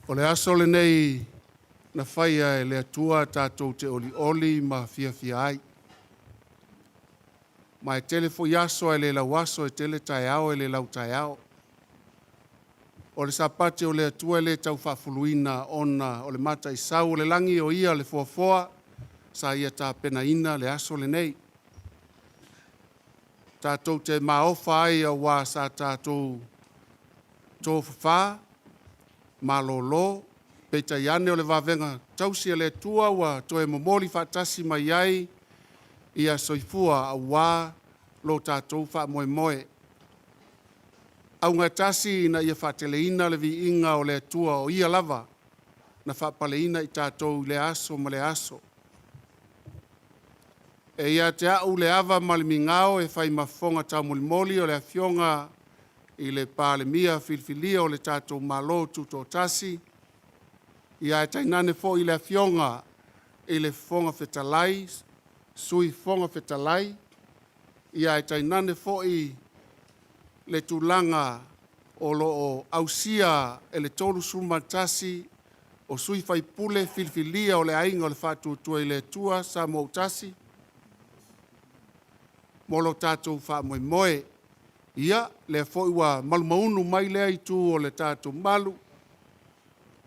O le aso lenei na faia e le Atua tatou te olioli ma fiafia ai. Ma e tele foi aso ae le lauaso, e tele taeao e le lautaeao. O le Sapati o le Atua e le tau faafuluina ona o le mataisau o le lagi o ia le foafoa sa ia tapenaina le aso lenei. Tatou te maofa ai auā sa tatou tofafa, malolo, peitai ane o le vavega tausi a le Atua ua toe momoli faatasi mai ai ia soifua auā lo tatou faamoemoe. Augatasi ina ia faateleina le viiga o le Atua o Ia lava na faapaleina i tatou i lea aso ma lea aso. E ia te au le ava ma le migao e fai ma fofoga taumolimoli o le Afioga i le Palemia filifilia o le tatou Malo Tutoatasi, ia ae tainane foi le Afioga i le Fofoga Fetalai, Sui Fofoga Fetalai, ia ae tainane foi le tulaga o lo o ausia e le 31 o sui faipule filifilia o le Aiga o le Faatuatua i le Atua Samoa ua Tasi mo lo tatou faamoemoe. Ia, lea foi ua malumaunu mai lea itu o le tatou malu,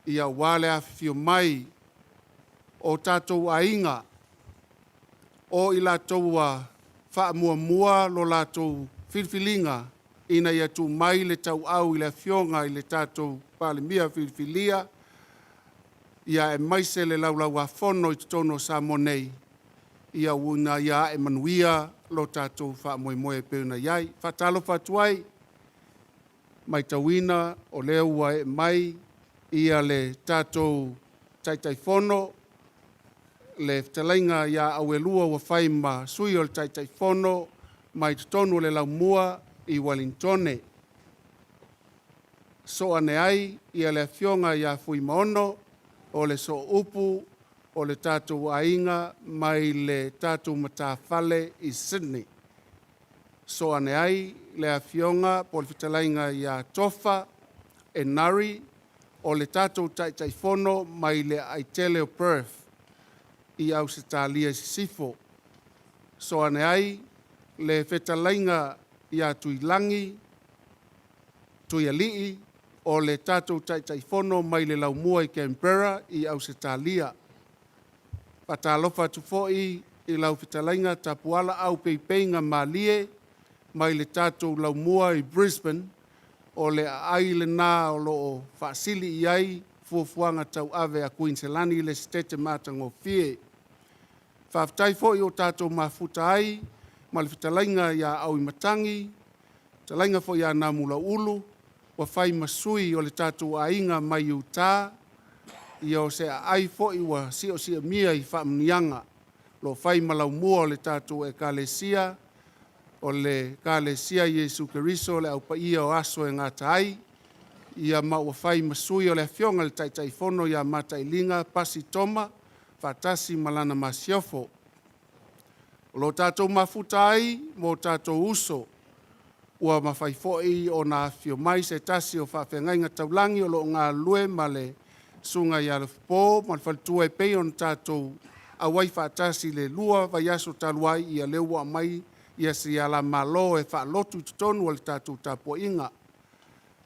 ia aua le afifio mai o tatou aiga o i latou ua faamuamua lo latou filifiliga ina ia tuu mai le tauau i le Afioga i le tatou Palemia filifilia, ia aemaise le Laulau-a-Fono i totonu o Samoa nei, ina ia ae manuia lo tatou faamoemoe e pei ona i ai. Faatalofa atu ai, matauina o lea ua ee mai ia le tatou Taitaifono, le fetalaiga ia Auelua ua fai ma sui o le Taitaifono mai totonu o le Laumua i Ueligitone. Sosoo ane ai ia le afioga ia Fuimaono o le sooupu o le tatou aiga mai le tatou matafale i Sydney. So ane ai le afioga po o le fetalaiga ia Tofa Enari, o le tatou Taitaifono mai le aai tele o Perth i Ausetalia i Sisifo. So ane ai le fetalaiga ia Tuilagi Tuialii, o le tatou Taitaifono mai le Laumua i Canberra i Ausetalia. Faatalofa atu foi i lau fetalaiga Tapuala Aupeipeiga Malie mai le tatou Laumua i Brisbane, o le aai lena o lo o faasili i ai fuafuaga tauave a Kuiniselani i le Esetete matagofie. Faafetai foi ua tatou mafuta ai ma le fetalaiga ia Auimatagi, fetalaiga foi ia Namulauulu ua fai ma sui o le tatou aiga mai Utah. Ia o se aai foi ua siosiomia i faamanuiaga o lo o fai ma laumua o le tatou Ekalesia, o le Ekalesia a Iesu Keriso o le Au Paia o Aso e Gata ai, ia ma ua fai ma sui o le Afioga i le Taitaifono ia Matailiga Pasi Toma faatasi ma lana masiofo. O lo o tatou mafuta ai ma o tatou uso ua mafai foi ona afifio mai se tasi o faafeagaiga taulagi o lo o galulue ma le Susuga ia Alofipo ma le faletua e pei ona tatou auai faatasi i le 2 vaiaso talu ai. Ia lea ua aumai si alamalo e faalotu i totonu o le tatou tapuaiga,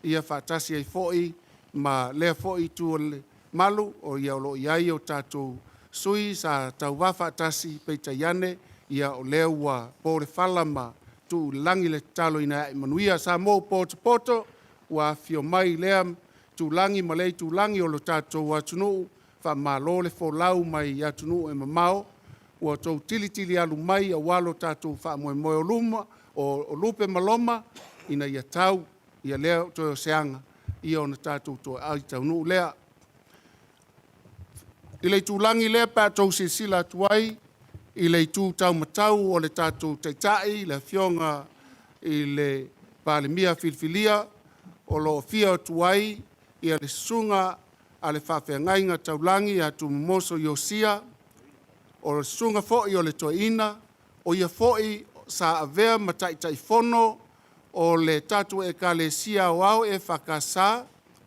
ia faatasi ai foi ma lea foi itu o le malu, o lo o i ai o tatou sui sa tauva faatasi, peitai ane ia o lea ua po le fala ma tuu i le lagi le tatalo ina ia ae manuia Samoa ua potopoto, ua afifio mai i lea itulagi ma lea itulagi o le tatou atunuu. Faamalo le folau mai atunuu e mamao, ua outou tilitilialu mai aua lo tatou faamoemoe o luma o lupe ma loma ina ia tau ia lea toe o se aga ona tatou toai taunuu lea. I le itulagi lea pe a outou silasila atu ai i le itu taumatau o le tatou Taitai, le Afioga i le Palemia filifilia, o lo o afio atu ai le Susuga a le Faafeagaiga Taulagi ia Tumomoso Iosia, o le Susuga foi o le Toeaina, o ia foi sa avea ma Taitaifono o le tatou Ekalesia Aoao EFKS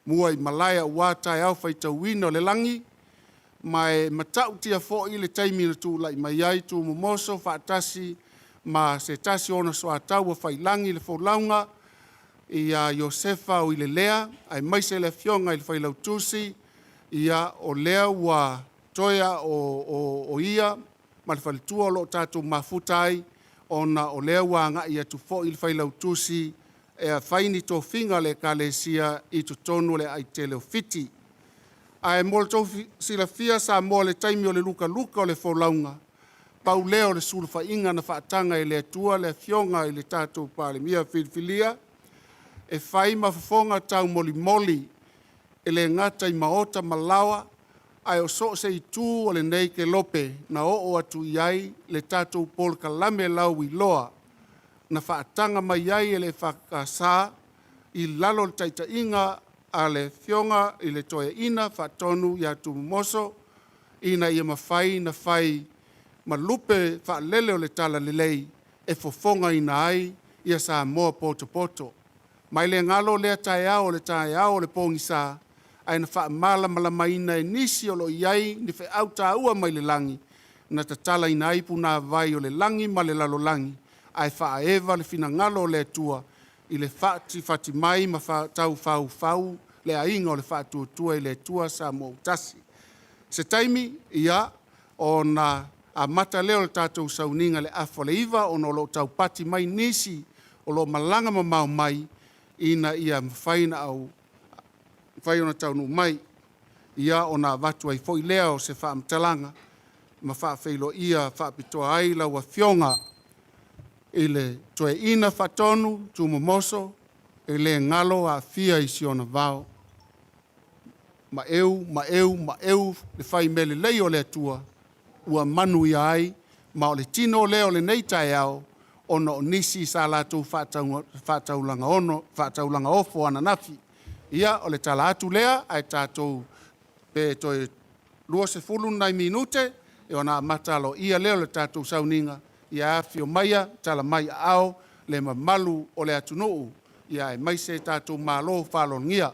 Muaimalae aua taeao faitauina o le lagi, ma e matautia foi le taimi na tulai mai ai Tumomoso faatasi ma se tasi o ona soatau faiilagi le folauga ia Iosefa Uilelea aemaise le afioga i le Failautusi. Ia o lea ua toe a o ia ma le faletua o lo o tatou mafuta ai ona o lea ua agai atu foi le Failautusi e fai ni tofiga a le Ekalesia i totonu o le aai tele o Fiti. Ae mo le tou silafia Samoa i le taimi o le lukaluka o le folauga, pau lea o le sulufaiga na faataga e le Atua le afioga i le tatou Palemia filifilia e fai ma fofoga taumolimoli, e le gata i maota ma laoa ae o so o se itu o lenei kelope na oo atu i ai le tatou polokalame lauiloa na faataga mai ai e le EFKS i lalo o le taitaiga a le Afioga i le Toeaina Faatonu ia Tumomoso, ina ia mafai ona fai ma lupe faalele o le talalelei e fofogaina ai Samoa potopoto. Ma e le galo lea taeao, o le taeao o le pogisa, ae na faamalamalamaina e nisi o lo o i ai ni feau taua mai le lagi na tatalaina ai punavai o le lagi ma le lalolagi, ae faaeva le finagalo o le Atua i le fatifati mai ma taufaufau le aiga o le Faatuatua i le Atua Samoa ua Tasi. Se taimi ia ona amata lea o le tatou sauniga i le 8:30 ona o lo o taupati mai nisi o lo o malaga mamao mai ina ia mafai ona taunuu mai, ia ona avatu ai foi lea o se faamatalaga ma faafeiloaia faapitoa ai lau Afioga i le Toeaina Faatonu Tumomoso, e le galo Aafia i si ona vao. Maeu, maeu, maeu le fai mea lelei o le Atua ua manuia ai, ma o le tino lea o lenei taeao ona o nisi sa latou faataulagaofo ananafi. Ia, o le tala atu lea ae tatou pe toe 20 nai minute ona amata aloaia lea o le tatou sauniga. Ia afifio maia, tala mai aao le mamalu o le atunuu, aemaise tatou malo faaaloalogia.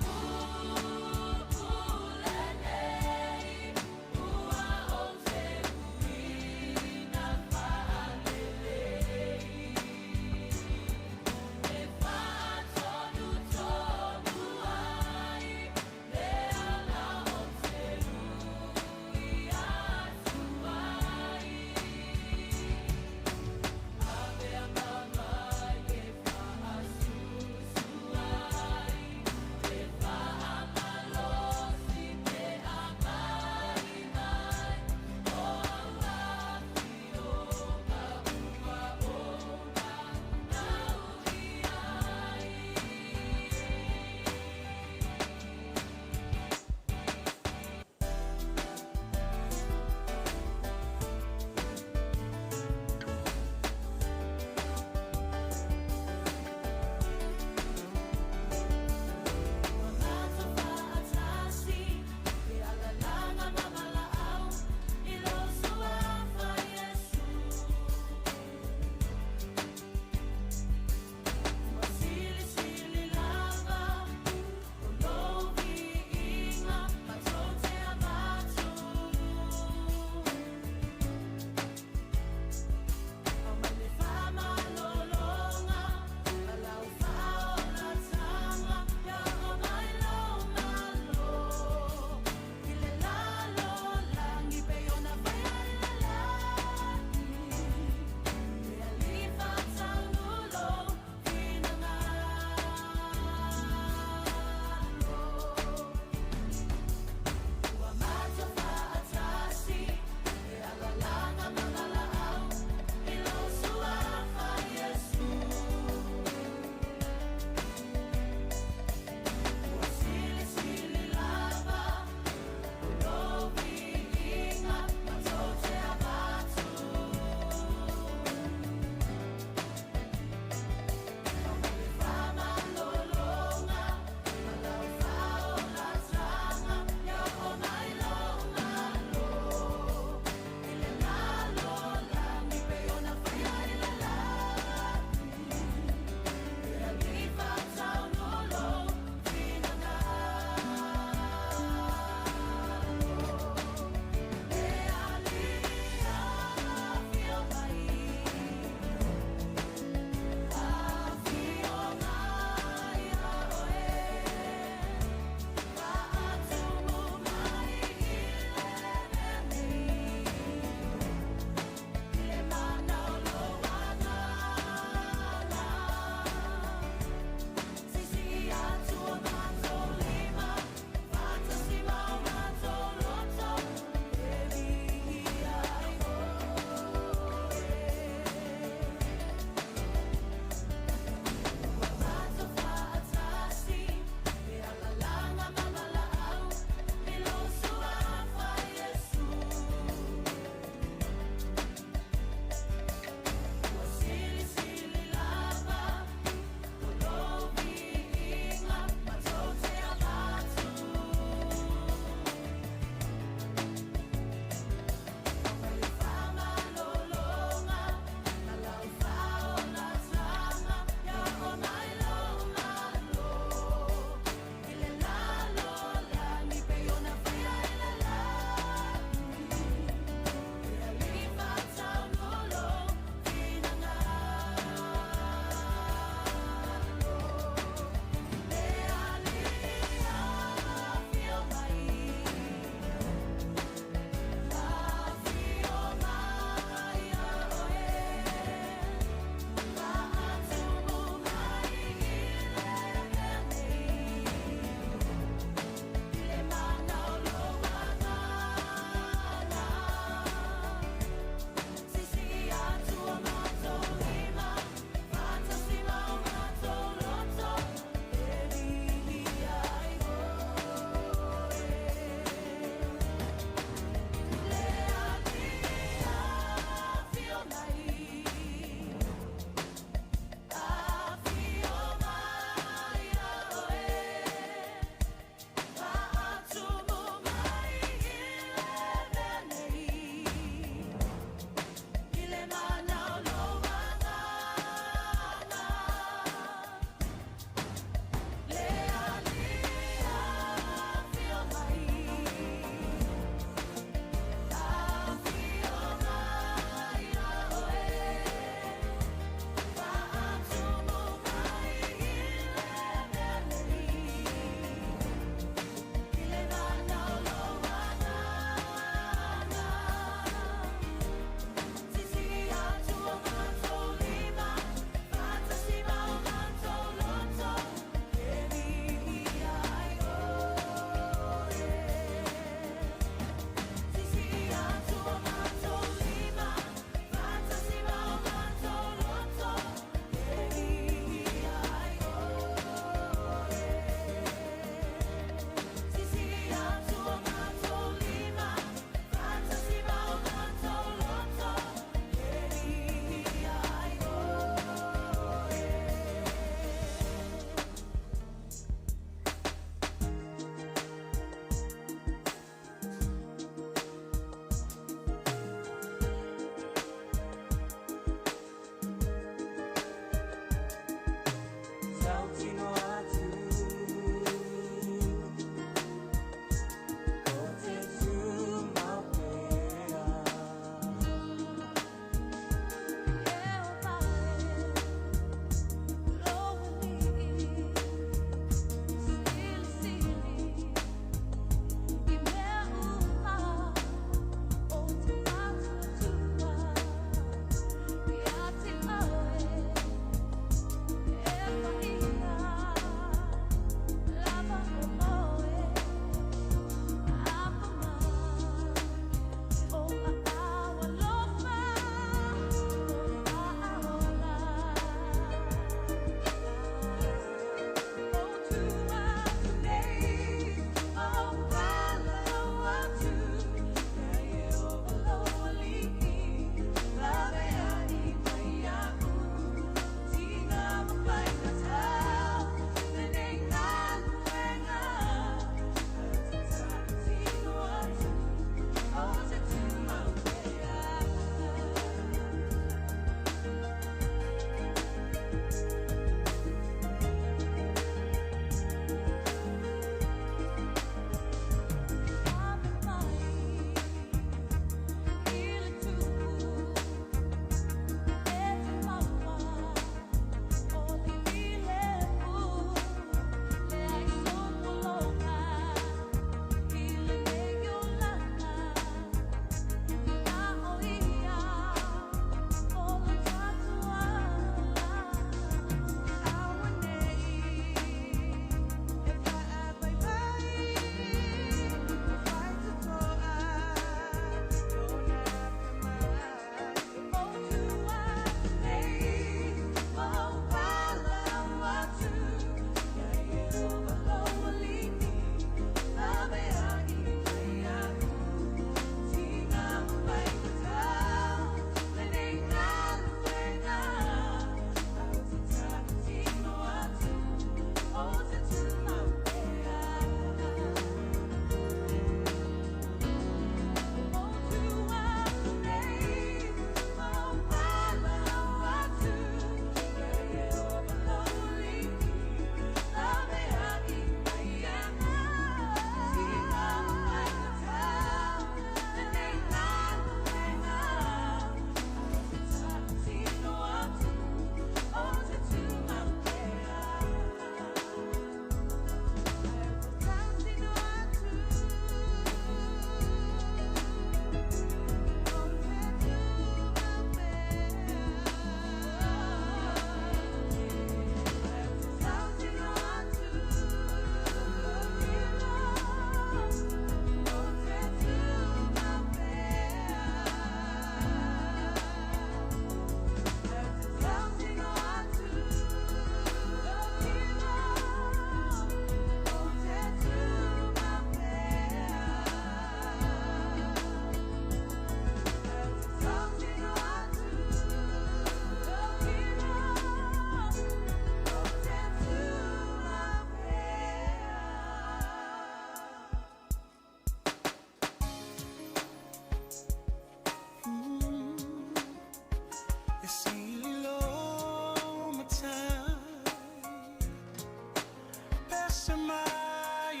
mai.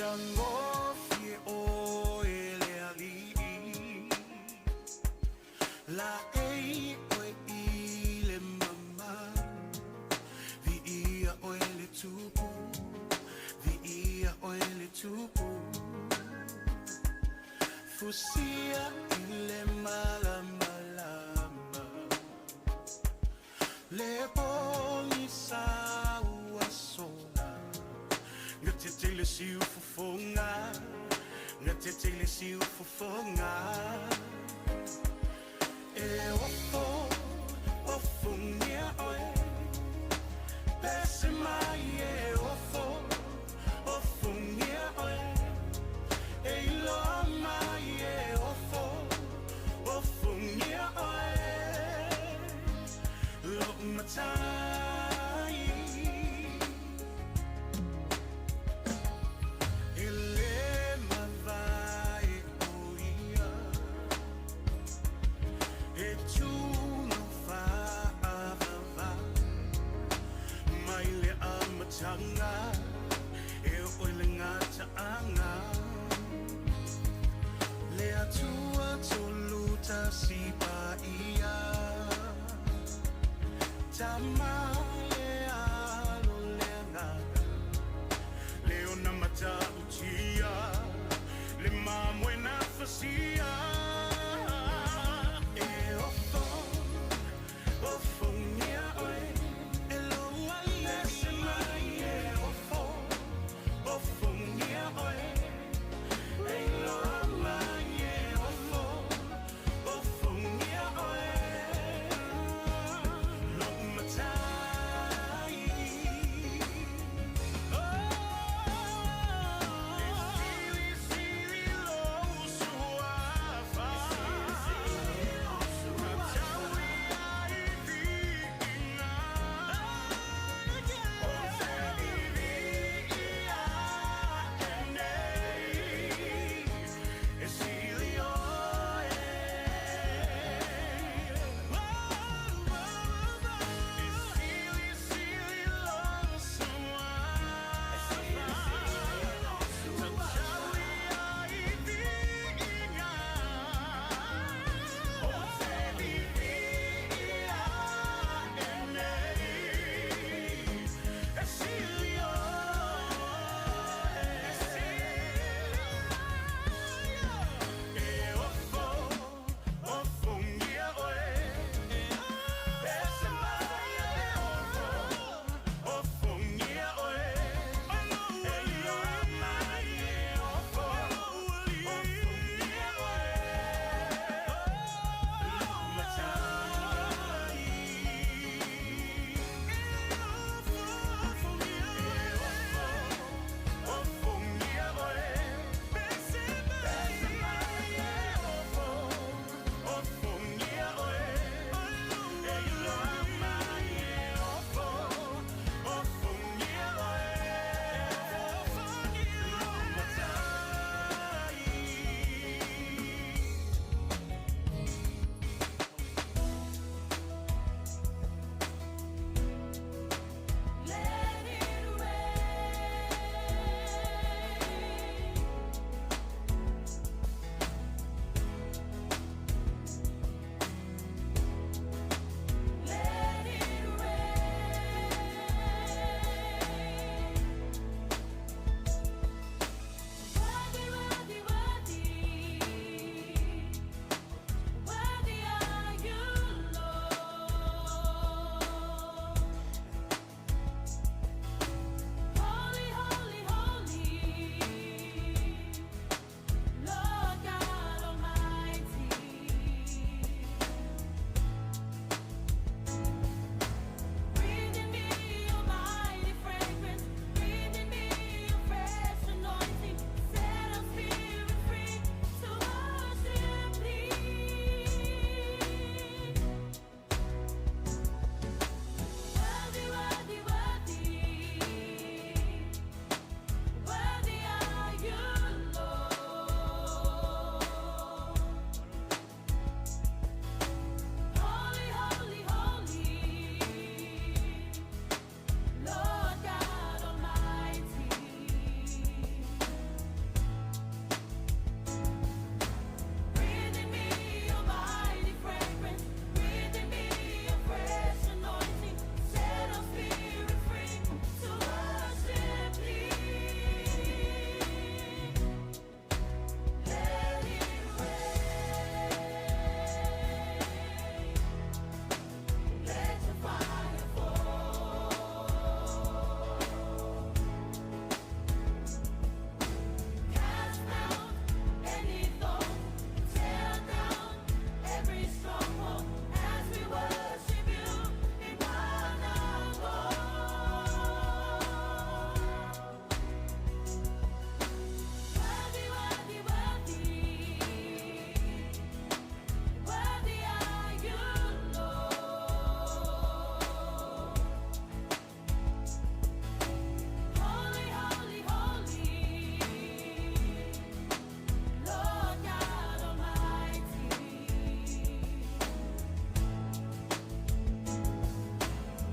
Matagofie oe le alii, laei oe i le mamalu, viia oe le Tupu, viia oe le Tupu. Fusia i le malamalama, le pogisa ua sola, gatete i le siufofoga, gatete i le siufofoga. E ofo, ofogia oe, pese mai e ofo, ofogia oe, e iloa mai e ofo, ofogia oe, lou matai. E le mavae o ia, e tumau faavavau, mai le amataga, e oo i le gataaga. Le Atua Tolu Tasi Paia, Tama le Alo le Agaga, le ona matautia, le mamoe na fasia. E ofo, ofogia oe, e lou alii mai e ofo, ofogia oe, e iloa mai e ofo, ofogia oe, lou matai. E silisili lou suafa.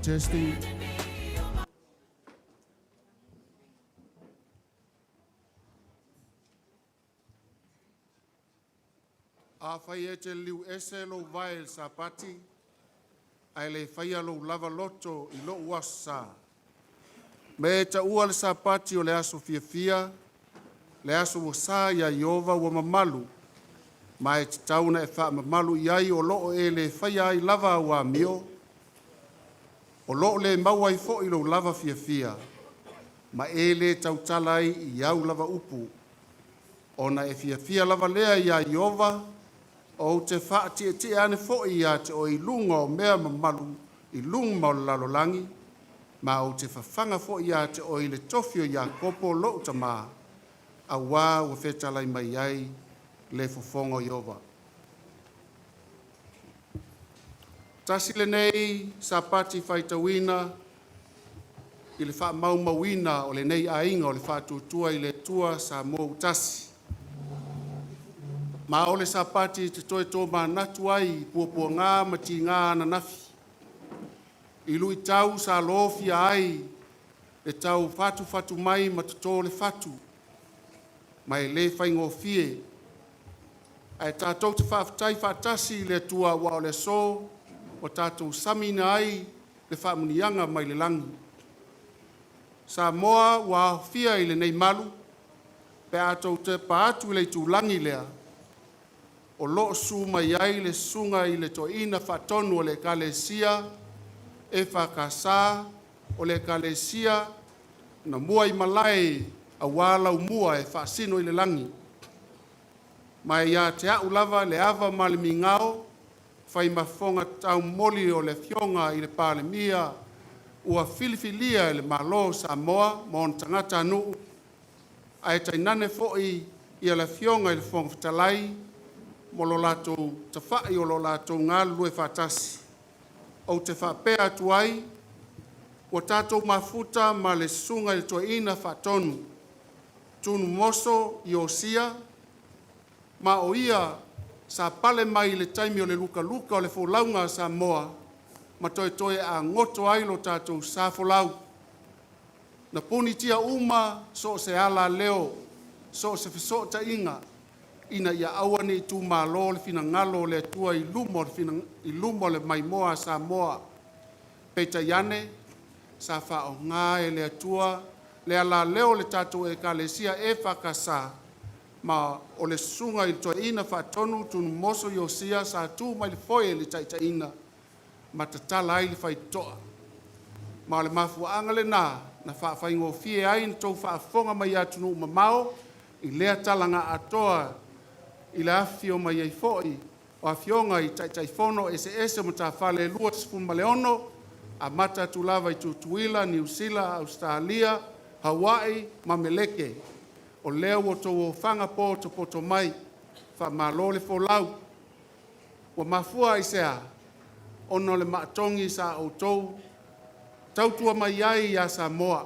Testing. Afai e te liliu ese lou vae i le Sapati, ae le faia lou lava loto i lou aso sa, ma e taua le Sapati o le aso fiafia, le aso ua sa ia Ieova ua mamalu, ma e tatau ona e faamamalu i ai o lo o e le faia ai lava au amio, o lo o le maua ai foi lou lava fiafia, ma e le tautala ai i au lava upu, ona e fiafia lava lea iā Ieova, ou te faatietie ane foi ia te oe i luga o mea mamalu i luga o le lalolagi, ma ou te fafaga foi ia te oe i le tofi o Iakopo lou tamā, auā ua fetalai mai ai le fofoga o Ieova. Tasi lenei Sapati faitauina i le faamaumauina o lenei aiga o le Faatuatua i le Atua Samoa ua Tasi. Ma o le Sapati e te toe tomanatu ai i puapuaga ma tiga ananafi, i luitau sa lofia ai le taufatufatu mai ma toto le fatu, ma e le faigofie. Ae tatou te faafetai faatasi i le Atua aua o le aso ua tatou samiina ai le faamanuiaga mai le lagi. Samoa ua aofia i lenei malu pe a outou tepa atu i le itulagi lea o lo o susu mai ai le susuga i le Toeaina Faatonu o le Ekalesia EFKS o le Ekalesia na muaimalae aua laumua e faasino i le lagi. Ma e ia te au lava le ava ma le migao fai ma fofoga taumoli o le Afioga i le Palemia ua filifilia e le Malo o Samoa ma ona tagatanuu, ae tainane foi ia le Afioga i le Fofoga Fetalai ma lo latou tafai o lo o latou galulue faatasi. Ou te faapea atu ai, ua tatou mafuta ma le Susuga i le Toeaina Faatonu, Tunumoso Iosia, ma o ia sa pale mai i le taimi o le lukaluka o le folauga a Samoa ma toetoe agoto ai lo tatou sa folau. Na punitia uma so o se alaleo, so o se fesootaiga, ina ia aua ne i tuumalo le finagalo o le Atua i luma o le, i luma o le maimoa a Samoa. Peitai ane, sa faaaoga e le Atua le alaleo o le tatou Ekalesia EFKS ma o le susuga i le Toeaina Faatonu Tunumoso Iosia sa tu mai le foe i le taitaiga ma tatala ai le faitotoa. Ma o le mafuaaga lena na faafaigofie ai ona outou faafofoga mai i atunuu mamao i lea tala na atoa i le afifio mai ai foi o afioga i Taitaifono eseese o matafale e 26, amata atu lava i Tutuila, Niu Sila, Ausetalia, Hawaii ma Meleke. O lea ua outou ofaga potopoto mai, faamalo le folau. Ua mafua i se a? Ona o le maa togi sa outou tautua mai ai ia Samoa,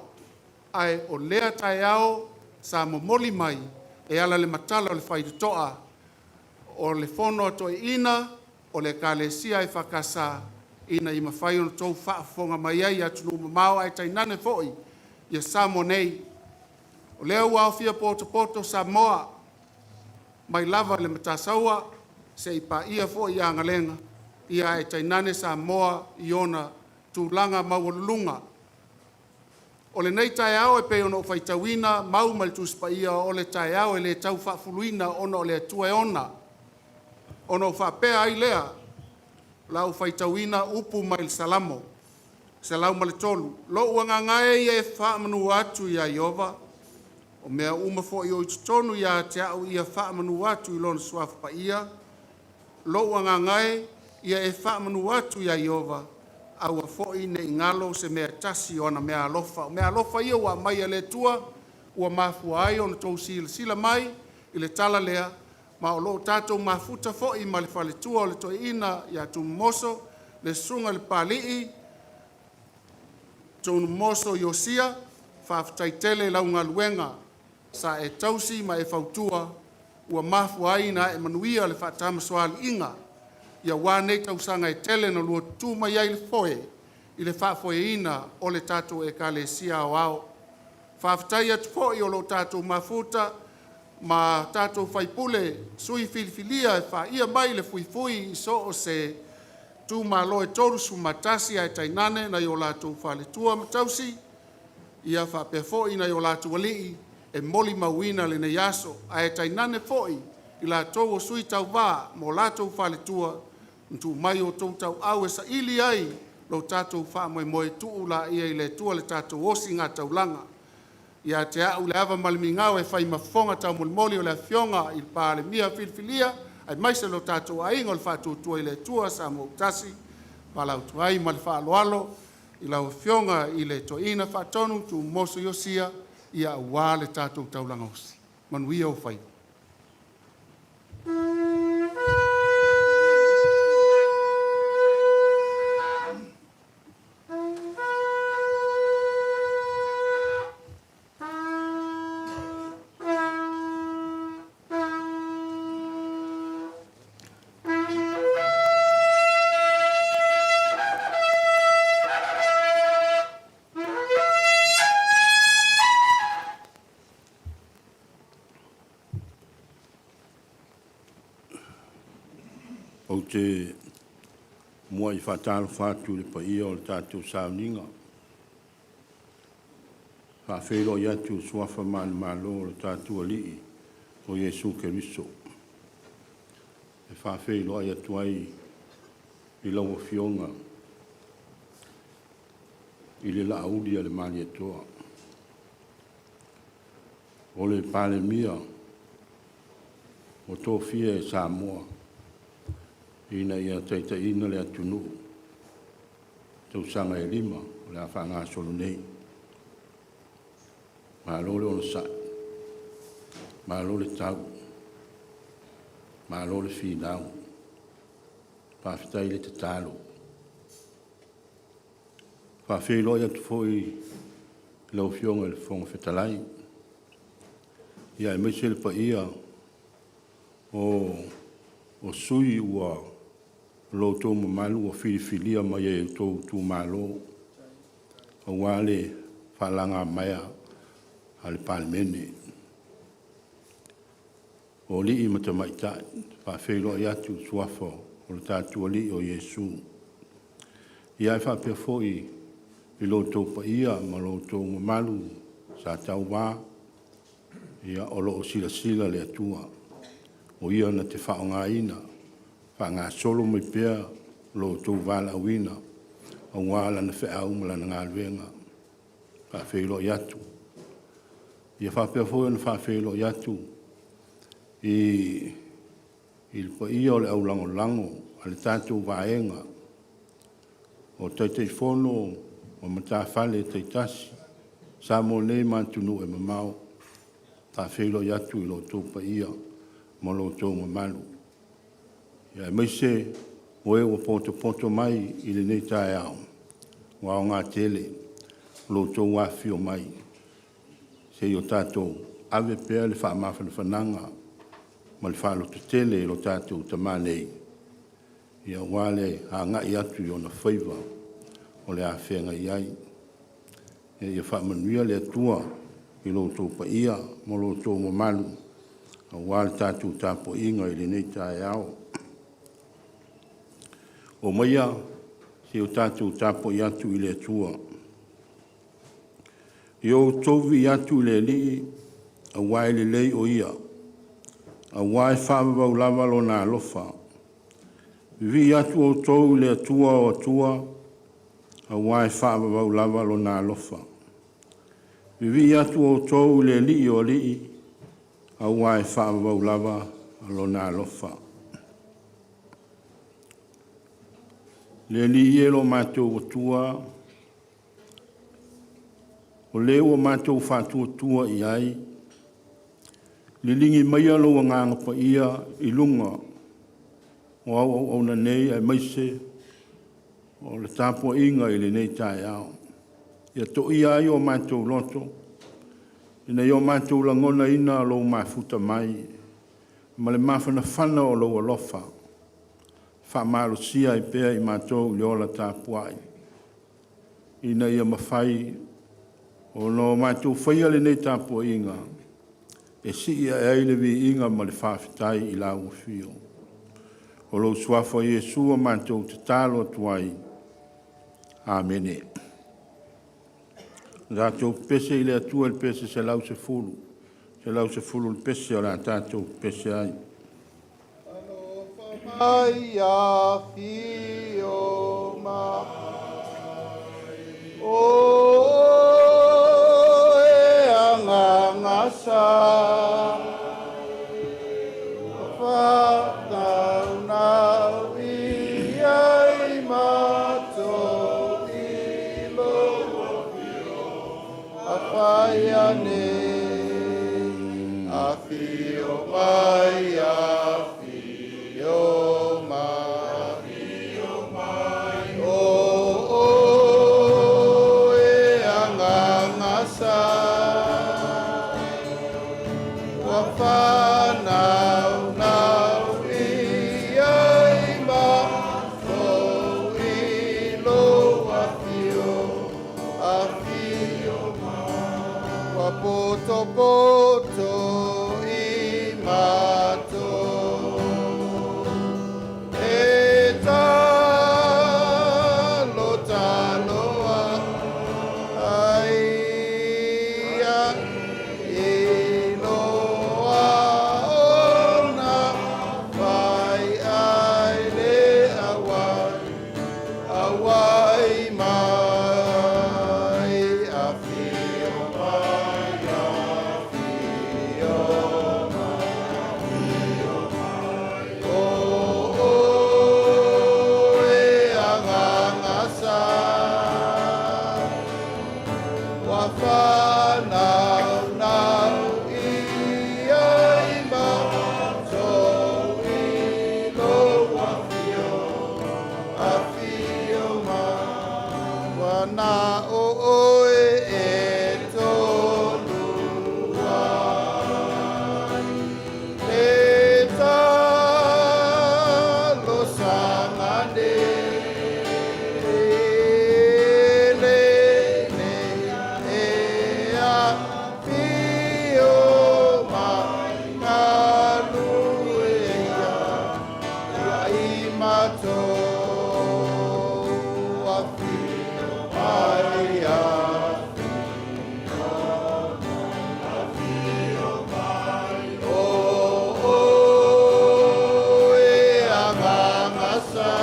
ae o lea taeao sa momoli mai e ala i le matala o le faitotoa o le fono a toeaiina o le Ekalesia EFKS ina ia mafai ona outou faafofoga mai ai i atunuu mamao ae tainane foi ia Samoa nei. O lea ua aofia potopoto Samoa mai lava i le Matasaua seia paia foi Agalega, ia ae tainane Samoa i ona tulaga maualuluga. O lenei taeao e pei ona ou faitauina mau mai le Tusi Paia, o le taeao e le tau faafuluina ona o le Atua e ona. Ona ou faapea ai lea, o la ou faitauina upu mai le Salamo 103, “Lou agaga e ia e faamanu atu ia Ieova, o mea uma foi o i totonu ia te au ia faamanu atu i Lona Suafa Paia. Lou agaga e, ia e faamanu atu ia Ieova, aua foi ne i galo se mea e tasi o ana meaalofa.” O meaalofa ia ua aumai e le Atua ua mafua ai ona outou silasila mai i le tala lea, ma o lo o tatou mafuta foi ma le faletua o le toeaina ia Tunumoso, le susuga i le Papalii Tunumoso Iosia. Faafetai tele i lau galuega sa e tausi ma e fautua ua mafua ai ona ae manuia le faatamasoaliiga aua nei tausaga e tele na lua tutu mai ai i le foe. i le faafoeina o le tatou Ekalesia Aoao. Faafetai atu foi o lo o tatou mafuta ma tatou faipule sui filifilia e faia mai le fuifui i so o se itumalo e 31, ae tainane nai o latou faletua ma tausi, ia faapea foi nai o latou alii e molimauina lenei aso, ae tainane foi i latou o sui tauva ma o latou faletua na tuu mai o outou tauau e saili ai lo tatou faamoemoe. Tuu laia i le Atua le tatou osigataulaga. Ia te au le ava ma le migao e fai ma fofoga taumolimoli o le Afioga i le Palemia filifilia aemaise lo tatou aiga o le Faatuatua i le Atua Samoa ua Tasi, valaautu ai ma le faaaloalo i lau Afioga i le Toeaina Faatonu Tumoso Iosia, ia aua le tatou taulaga osi. Manuia ou faiva. Ou te muai faatalofa atu i le paia o le tatou sauniga. E faafeiloai atu i suafa manumalo o le tatou Alii o Iesu Keriso. E faafeiloai atu ai i lau Afioga i le Laauli a le Malietoa, o le Palemia ua tofia e Samoa ina ia taitaiina le atunuu i tausaga e 5 o le a faagasolo nei. Malo le onosai, malo le tau, malo le finau, faafetai le tatalo. E faafeiloai atu foi i lau Afioga i le Fofoga Fetalai, aemaise le paia o sui usufono ua lo outou mamalu ua filifilia mai e outou itumalo aua le faalagamaea a le Palemene. O alii ma tamaitai, e faafeiloai atu i suafa o le tatou Alii o Iesu. Ia ae faapea foi i lo outou paia ma lo outou mamalu sa tauva, ia o lo o silasila le Atua, o Ia na te faaaogaina, faagasolo mai pea lo outou valaauina aua Lana feau ma Lana galuega. E faafeiloai atu. Ia faapea foi ona faafeiloai atu i le paia o le aulagolago a le tatou Vaega o Taitaifono o matafale taitasi i Samoa nei ma atunuu e mamao. E faafeiloai atu i lo outou paia ma lo outou mamalu, aemaise o e ua potopoto mai i lenei taeao, ua aoga tele lo outou afifio mai se i o tatou ave pea le faamafanafanaga ma le faalototele i lo tatou Tama nei, aua le agai atu i ona faiva o le a feagai ai. Ia faamanuia le Atua i lo outou paia ma lo outou mamalu aua le tatou tapuaiga i lenei taeao. Omaia se i o tatou tapuai atu i le Atua. Ia outou viia atu i le Alii aua e lelei o Ia, aua e faavavau lava Lona alofa. Vivii atu outou i le Atua o atua, aua e faavavau lava Lona alofa. Vivii atu outou i le Alii o alii, aua e faavavau lava Lona alofa. Le Alii e lo matou Atua, o le ua matou faatuatua i ai, liligi maia lou Agaga Paia i luga o au auauna nei aemaise o le tapuaiga i lenei taeao. Ia toia ai o matou loto, ina ia o matou lagonaina lou mafuta mai ma le mafanafana o lou alofa, faamalosia ai pea i matou i le ola tapuai. ina ia mafai ona o matou faia lenei tapuaiga e sii ae ai le viiga ma le faafetai i lau afio. O lou suafa Iesu ua matou tatalo atu ai. Amene. Tatou pepese i le Atua i le pese 110, 110 le pese o le a tatou pepese ai. Alofa mai afio mai, o e agaga sa, whanaunau ia i matou i lou awhai nei, afio mai, afio mai, o e agaga sa, ua whanaunau ia i matou i lou afio, afio mai. Ua poto poto i matou, e talo talo ai ia i loa ona fai ai le auai, auai mai, afio mai, afio mai, o e agaga sa, ua whanaunau ia i matou i lou afio, afio mai. Ua na o oe e tolu ai, e talo sanga nei, le nei e afio mai galue ia, ia i matou, afio mai, afio mai, o e agaga sa,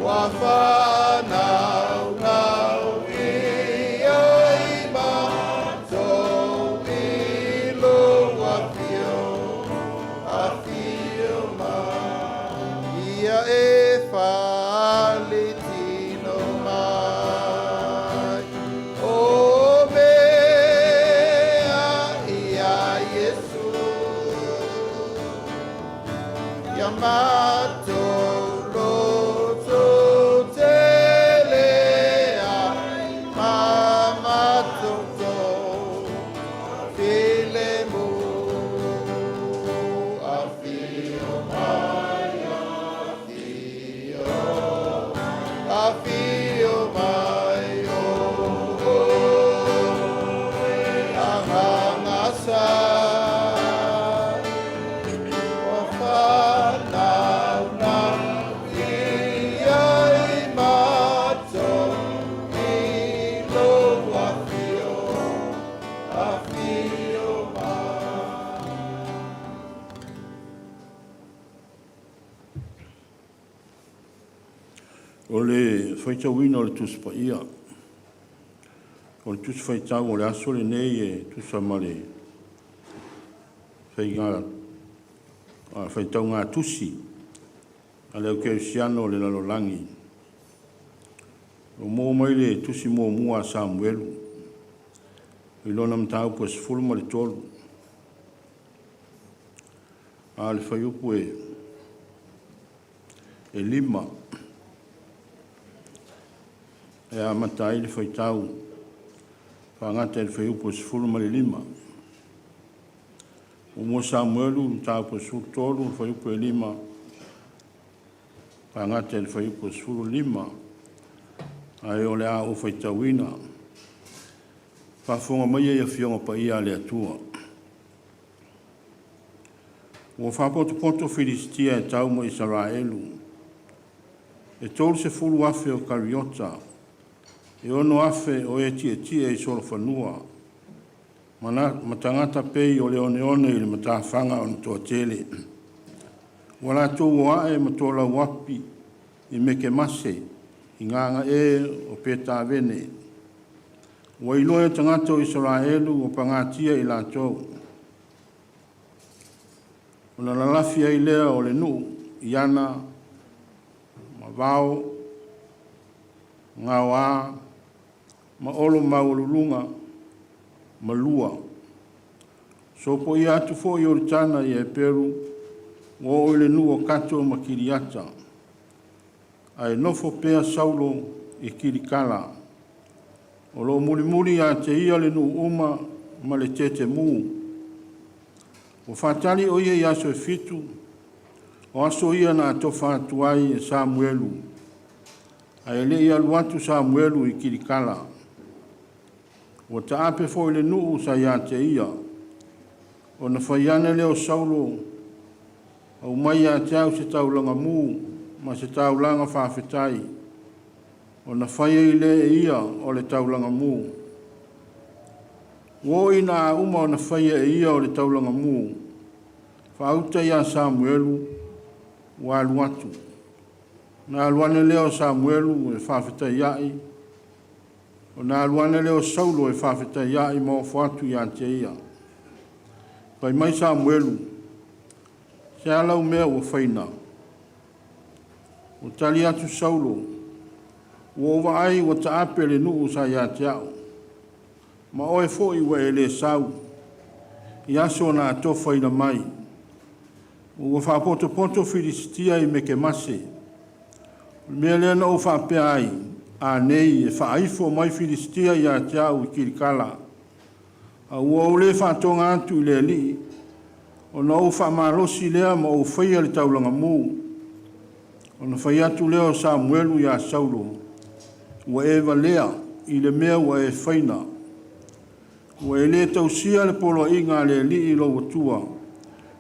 ua whanaunau ia i matou i lou afio, afio mai. Ia e fale tino mai, o mea ia Iesu, ia matou loto tele ai ma matou filemu. Afio mai, afio, afio mai, o agaga sa, ua whanaunau ia i matou i lou afio, afio mai. O le faitauina o le Tusi Paia. O le Tusi Faitau o le aso lenei e tusa ma le faiga faitauga tusi a le Aukerisiano o le lalolagi. Ua maua mai le tusi muamua a Samuelu i lona mataupu e 13. A o le fuaiupu e 5 e amata ai le faitau faagata i le fuaiupu e 15. 1 Samuelu, mataupu e 13, le fuaiupu e 5, faagata i le fuaiupu e 15. Ae o le a ou faitauina. Faafofoga maia i Afioga Paia a le Atua. Ua faapotopoto Filisitia e tau ma Isaraelu, e 30,000 o kariota, e 6,000 o e tietie i solofanua, ma tagata pei o le oneone i le matafaga ona toatele. Ua latou o ae ma tolauapi i Mekemase i gagae o Petavene. Ua iloa e tagata o Isaraelu ua pagatia i latou. Ona lalafi ai lea o le nuu i ana ma vao, gaoā ma olo maualuluga ma lua. Sopoia atu foi Ioritana i Eperu, ua oo i le nuu o Kato ma Kiriata. Ae nofo pea Saulo i Kilikala. O lo o mulimuli ia te ia le nuu uma ma le tetemu. Ua faatali o ia i aso e 7, o aso ia na atofa atu ai e Samuelu, ae le i alu atu Samuelu i Kilikala. Ua taape foi le nuu sa ia te ia. Ona fai ane lea o Saulo, aumai ia te au se taulaga mu ma se taulaga faafetai, ona fai ai lea e ia o le taulaga mu. Ua oo ina a uma ona faia e ia o le taulaga mu, faauta ia Samuelu, ua alu atu. Na alu ane lea o Samuelu e faafetaiai, ona alu ane lea o Saulo e faafetaiai ma ofo atu ia te ia. Fai mai Samuelu, se a lau mea ua faina? Ua tali atu Saulo, ua ou vaai ua taape le nuu sa ia te au, ma oe foi ua e le sau, i aso na atofaina mai. Ua faapotopoto Filisitia i Mekemase. O le mea lea na ou faapea ai, a nei e faaifo mai Filisitia ia te au i Kilikala, a ua ou le faatoga atu i le Alii, ona ou faamalosi lea ma ou faia le taulaga mu. Ona fai atu lea o Samuelu ia Saulo, ua e valea i le mea ua e faina. Ua e le tausia le poloaiga a le Alii lou Atua,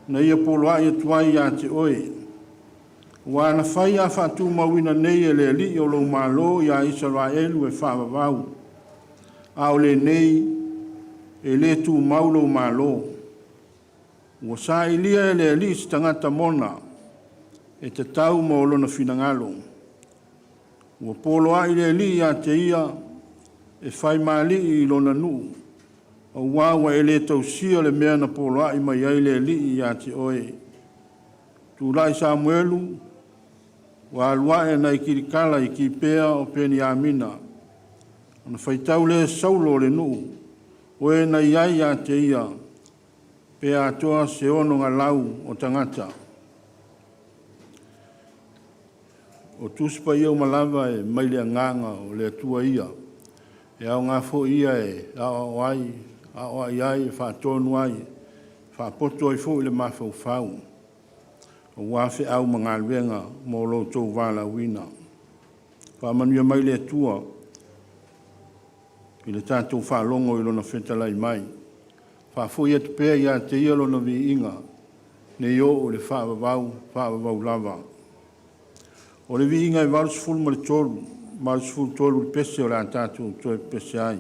na ia poloai atu ai ia te oe. Ua na fai a faatumauina nei e le Alii o lou malo ia Isaraelu e faavavau, a o lenei e le tumau lou malo. Ua sailia e le Alii se tagata mona, e tatau mo lona finagalo. Ua poloai le Alii ia te ia, e fai maali'i i lona nuu, auā ua e le tausia le mea na poloai mai ai le Alii ia te oe. Tulai Samuelu, ua alu ae nai Kilikala i Kipea o Peniamina. Ona faitau lea e Saulo o le nuu, o e na i ai ia te ia, pe atoa se 6 galau o tagata. O Tusi Paia uma lava e mai le agaga o le Atua ia. E aoga foi ia e aoao ai, aoai ai, e faatonu ai, faapoto ai foi le mafaufau, aua feau ma galuega mo lo outou valaauina. Faamanuia mai le Atua i le tatou faalogo i Lona fetalai mai. Faafoi atu pea ia te Ia Lona viiga, nei oo i le faavavau, faavavau lava. O le viiga e 83, 83 i le pese o le a tatou toe pepese ai.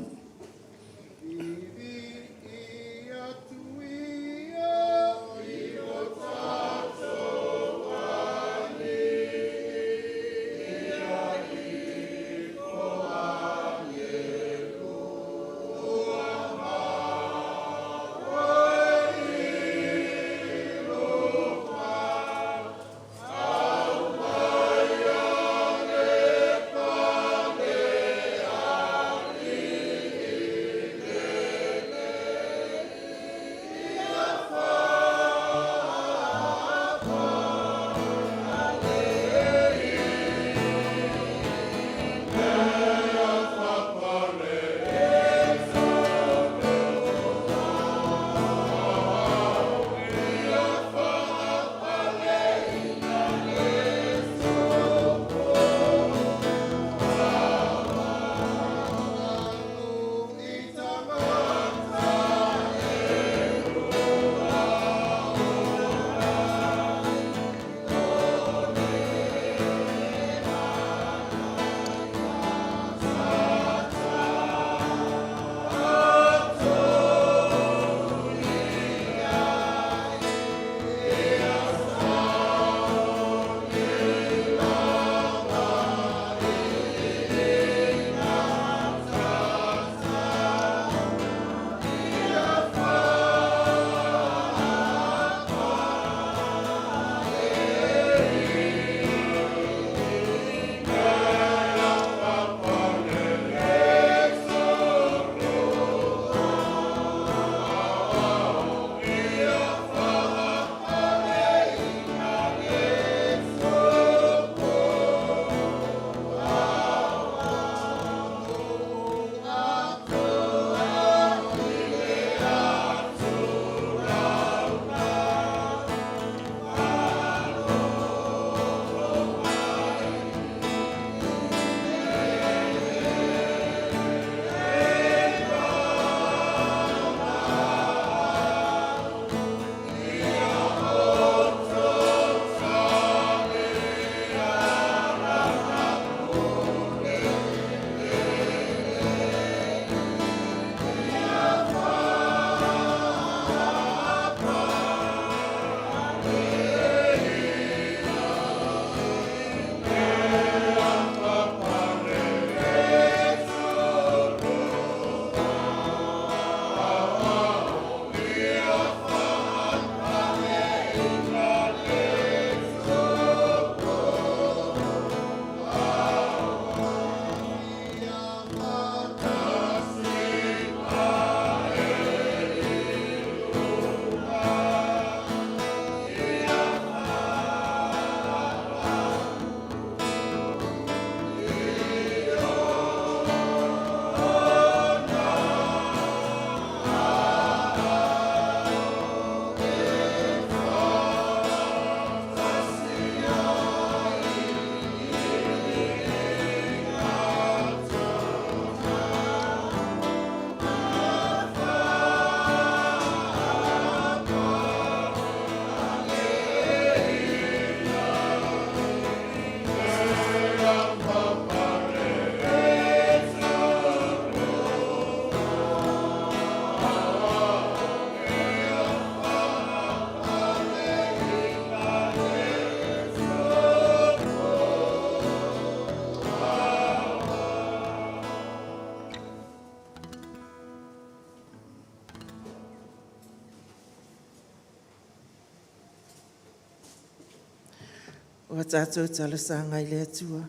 O a tatou talosaga i le Atua,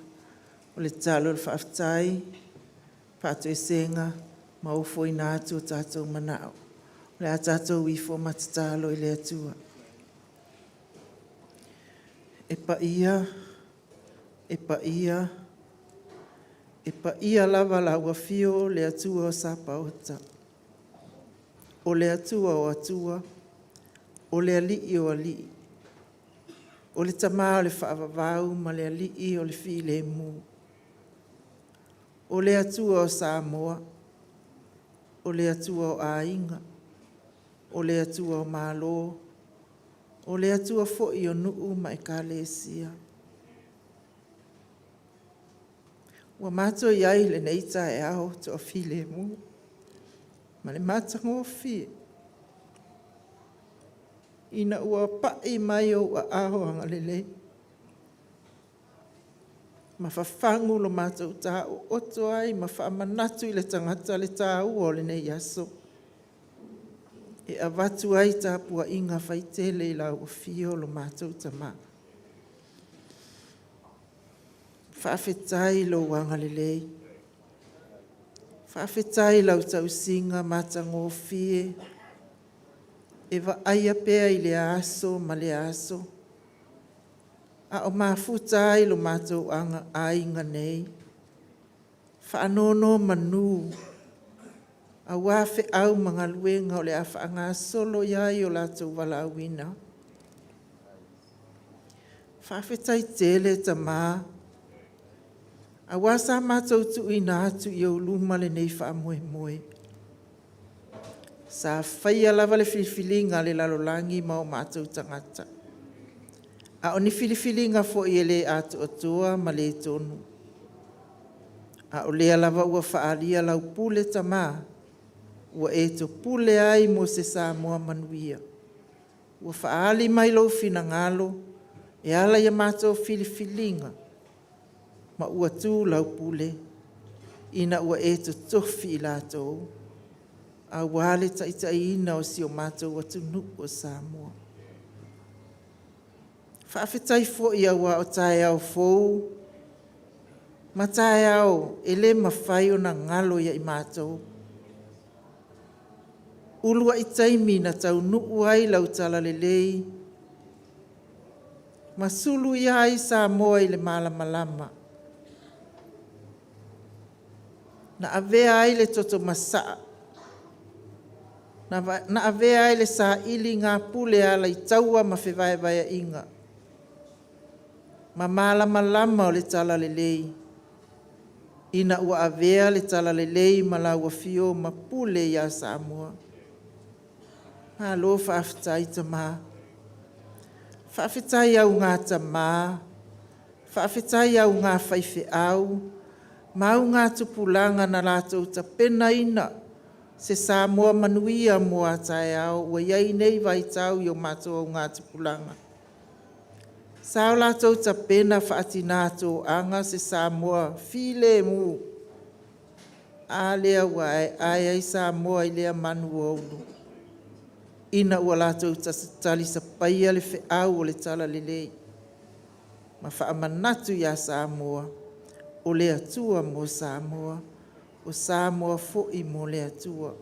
o le tatalo o le faafetai, faatoesega ma ofoina atu o tatou manao. O le a tatou ifo ma tatalo i le Atua. E paia, e paia, e paia lava lau Afio le Atua Sapaota, o le Atua o Atua, o le Alii o Alii, o le Tama o le faavavau ma le Alii o le Filemu. O le Atua o Samoa, o le Atua o Aiga, o le Atua o Malo, o le Atua foi o nuu ma Ekalesia. Ua mato i ai i lenei taeao toafilemu ma le matagofie, ina ua pai mai ou aao agalelei ma fafagu lo matou ta ooto ai ma faamanatu i le tagata le taua o lenei aso, e avatu ai tapuaiga faitele i lau afio lo matou Tama. Faafetai i lou agalelei, faafetai i lau tausiga matagofie e vaaia pea i lea aso ma lea aso, a o mafuta ai lo matou aiga nei. Faanonomanu aua feau ma galuega o le a faagasolo i ai lo latou valaauina. Faafetai tele Tama, aua sa matou tuuina atu i ou luma lenei faamoemoe. Sa faia lava le filifiliga a le lalolagi ma o matou tagata, a o ni filifiliga foi e le atoatoa ma le tonu. A o lea lava ua faaalia lau pule Tama ua e topule ai mo se Samoa manuia. Ua faaali mai lou finagalo e ala i a matou filifiliga ma ua tu lau pule ina ua e totofi i latou aua le taitaiina o si o matou atunuu o Samoa. Faafetai foi aua o taeao fou ma taeao e le mafai ona galo ia i matou, uluai taimi na taunuu ai lau talalelei ma suluia ai Samoa i le malamalama. Na avea ai le toto masaa, na avea ai le sailigapule a alataua ma fevaevaeaiga ma malamalama o le talalelei ina ua avea le talalelei ma lau Afio ma pule ia Samoa. Malo faafetai Tama. Faafetai augatama, faafetai augafaifeau ma augatupulaga na latou tapenaina se Samoa manuia mo a taeao ua i ai nei vaitau i o matou augatupulaga. Sa o latou tapena faatina toaga se Samoa filemu, a lea ua aeae ai Samoa i lea manu ua ulu, ina ua latou talisapaia le feau o le talalelei ma faamanatu ia Samoa, o le Atua mo Samoa, o Samoa foi mo le Atua.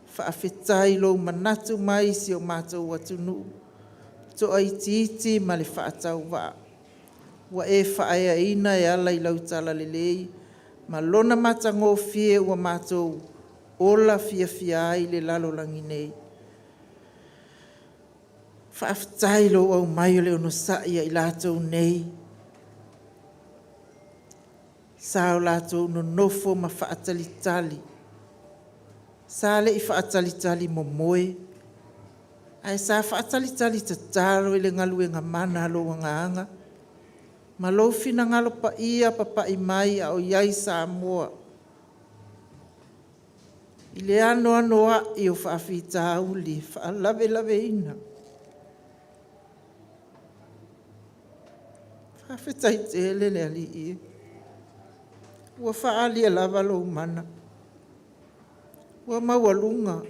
Faafetai i lou manatu mai i si o matou atunuu, toaitiiti ma le faatauvaa ua e faaeaina e ala i lau talalelei ma lona matagofie ua matou ola fiafia ai i le lalolagi nei. Faafetai i lou aumai o le onosai ia i latou nei, sa o latou nonofo ma faatalitali. Sa le i faatalitali momoe, ae sa faatalitali tatalo i le galuega mana a lou Agaga ma lou finagalo paia papai mai a o i ai Samoa i le anoanoai o faafitauli e faalavelaveina. Faafetai tele le Alii e, ua faaalia lava lou mana, ua maualuga,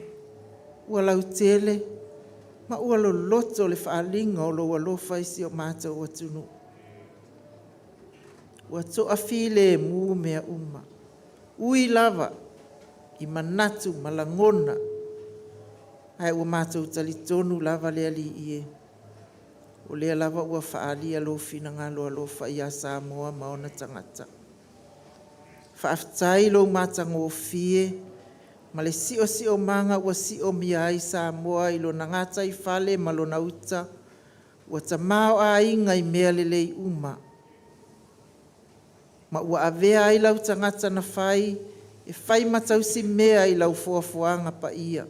ua lautele ma ua loloto le faaaliga o lou alofa i si o matou atunuu. Ua toafilemu mea uma, ui lava i manatu ma lagona, ae ua matou talitonu lava le Alii e, o lea lava ua faaalia lou finagalo alofa ia Samoa ma ona tagata. Faafetai i lou matagofie ma le siosiomaga ua siomia ai Samoa i lona gataifale ma lona uta, ua tamaoaiga i mea lelei uma, ma ua avea ai lau tagata na fai e fai ma tausimea i lau foafoaga paia,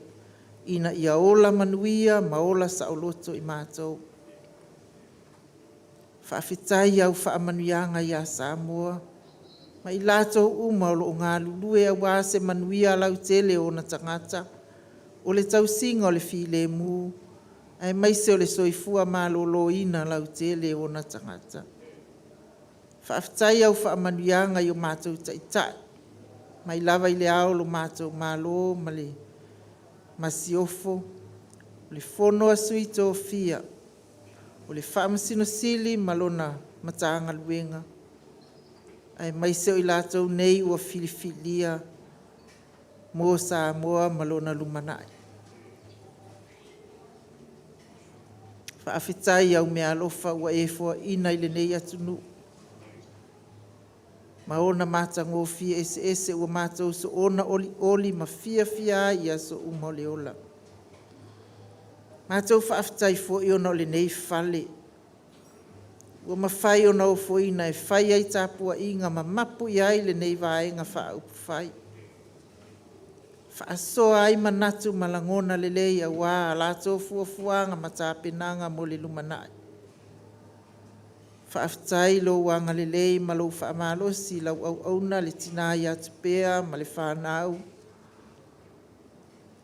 ina ia ola manuia ma ola saoloto i matou. Faafetai i au faamanuiaga ia Samoa ma i latou uma o lo o galulue aua se manuia lautele o ona tagata, o le tausiga o le filemu, aemaise o le soifua maloloina lautele o ona tagata. Faafetai i au faamanuiaga i o matou Taitai, mai lava i Le Ao o le matou Malo ma le Masiofo, le Fono a Sui Tofia, o le Faamasino Sili ma lona Matagaluega, aemaise o i latou nei ua filifilia mo Samoa ma lona lumanai. Faafetai i au meaalofa ua e foaina i lenei atunuu ma ona matagofie eseese ua matou soona olioli ma fiafia ai i aso uma o le ola. Matou faafetai foi ona o lenei fale ua mafai ona ofoina e fai ai tapuaiga ma mapu i ai lenei Vaega Faaupufai, faasoa ai manatu ma lagona lelei aua a latou fuafuaga ma tapenaga mo le lumanai. Faafetai i lou agalelei ma lou faamalosi i lau auauna le tina ia Tupea ma le fanau,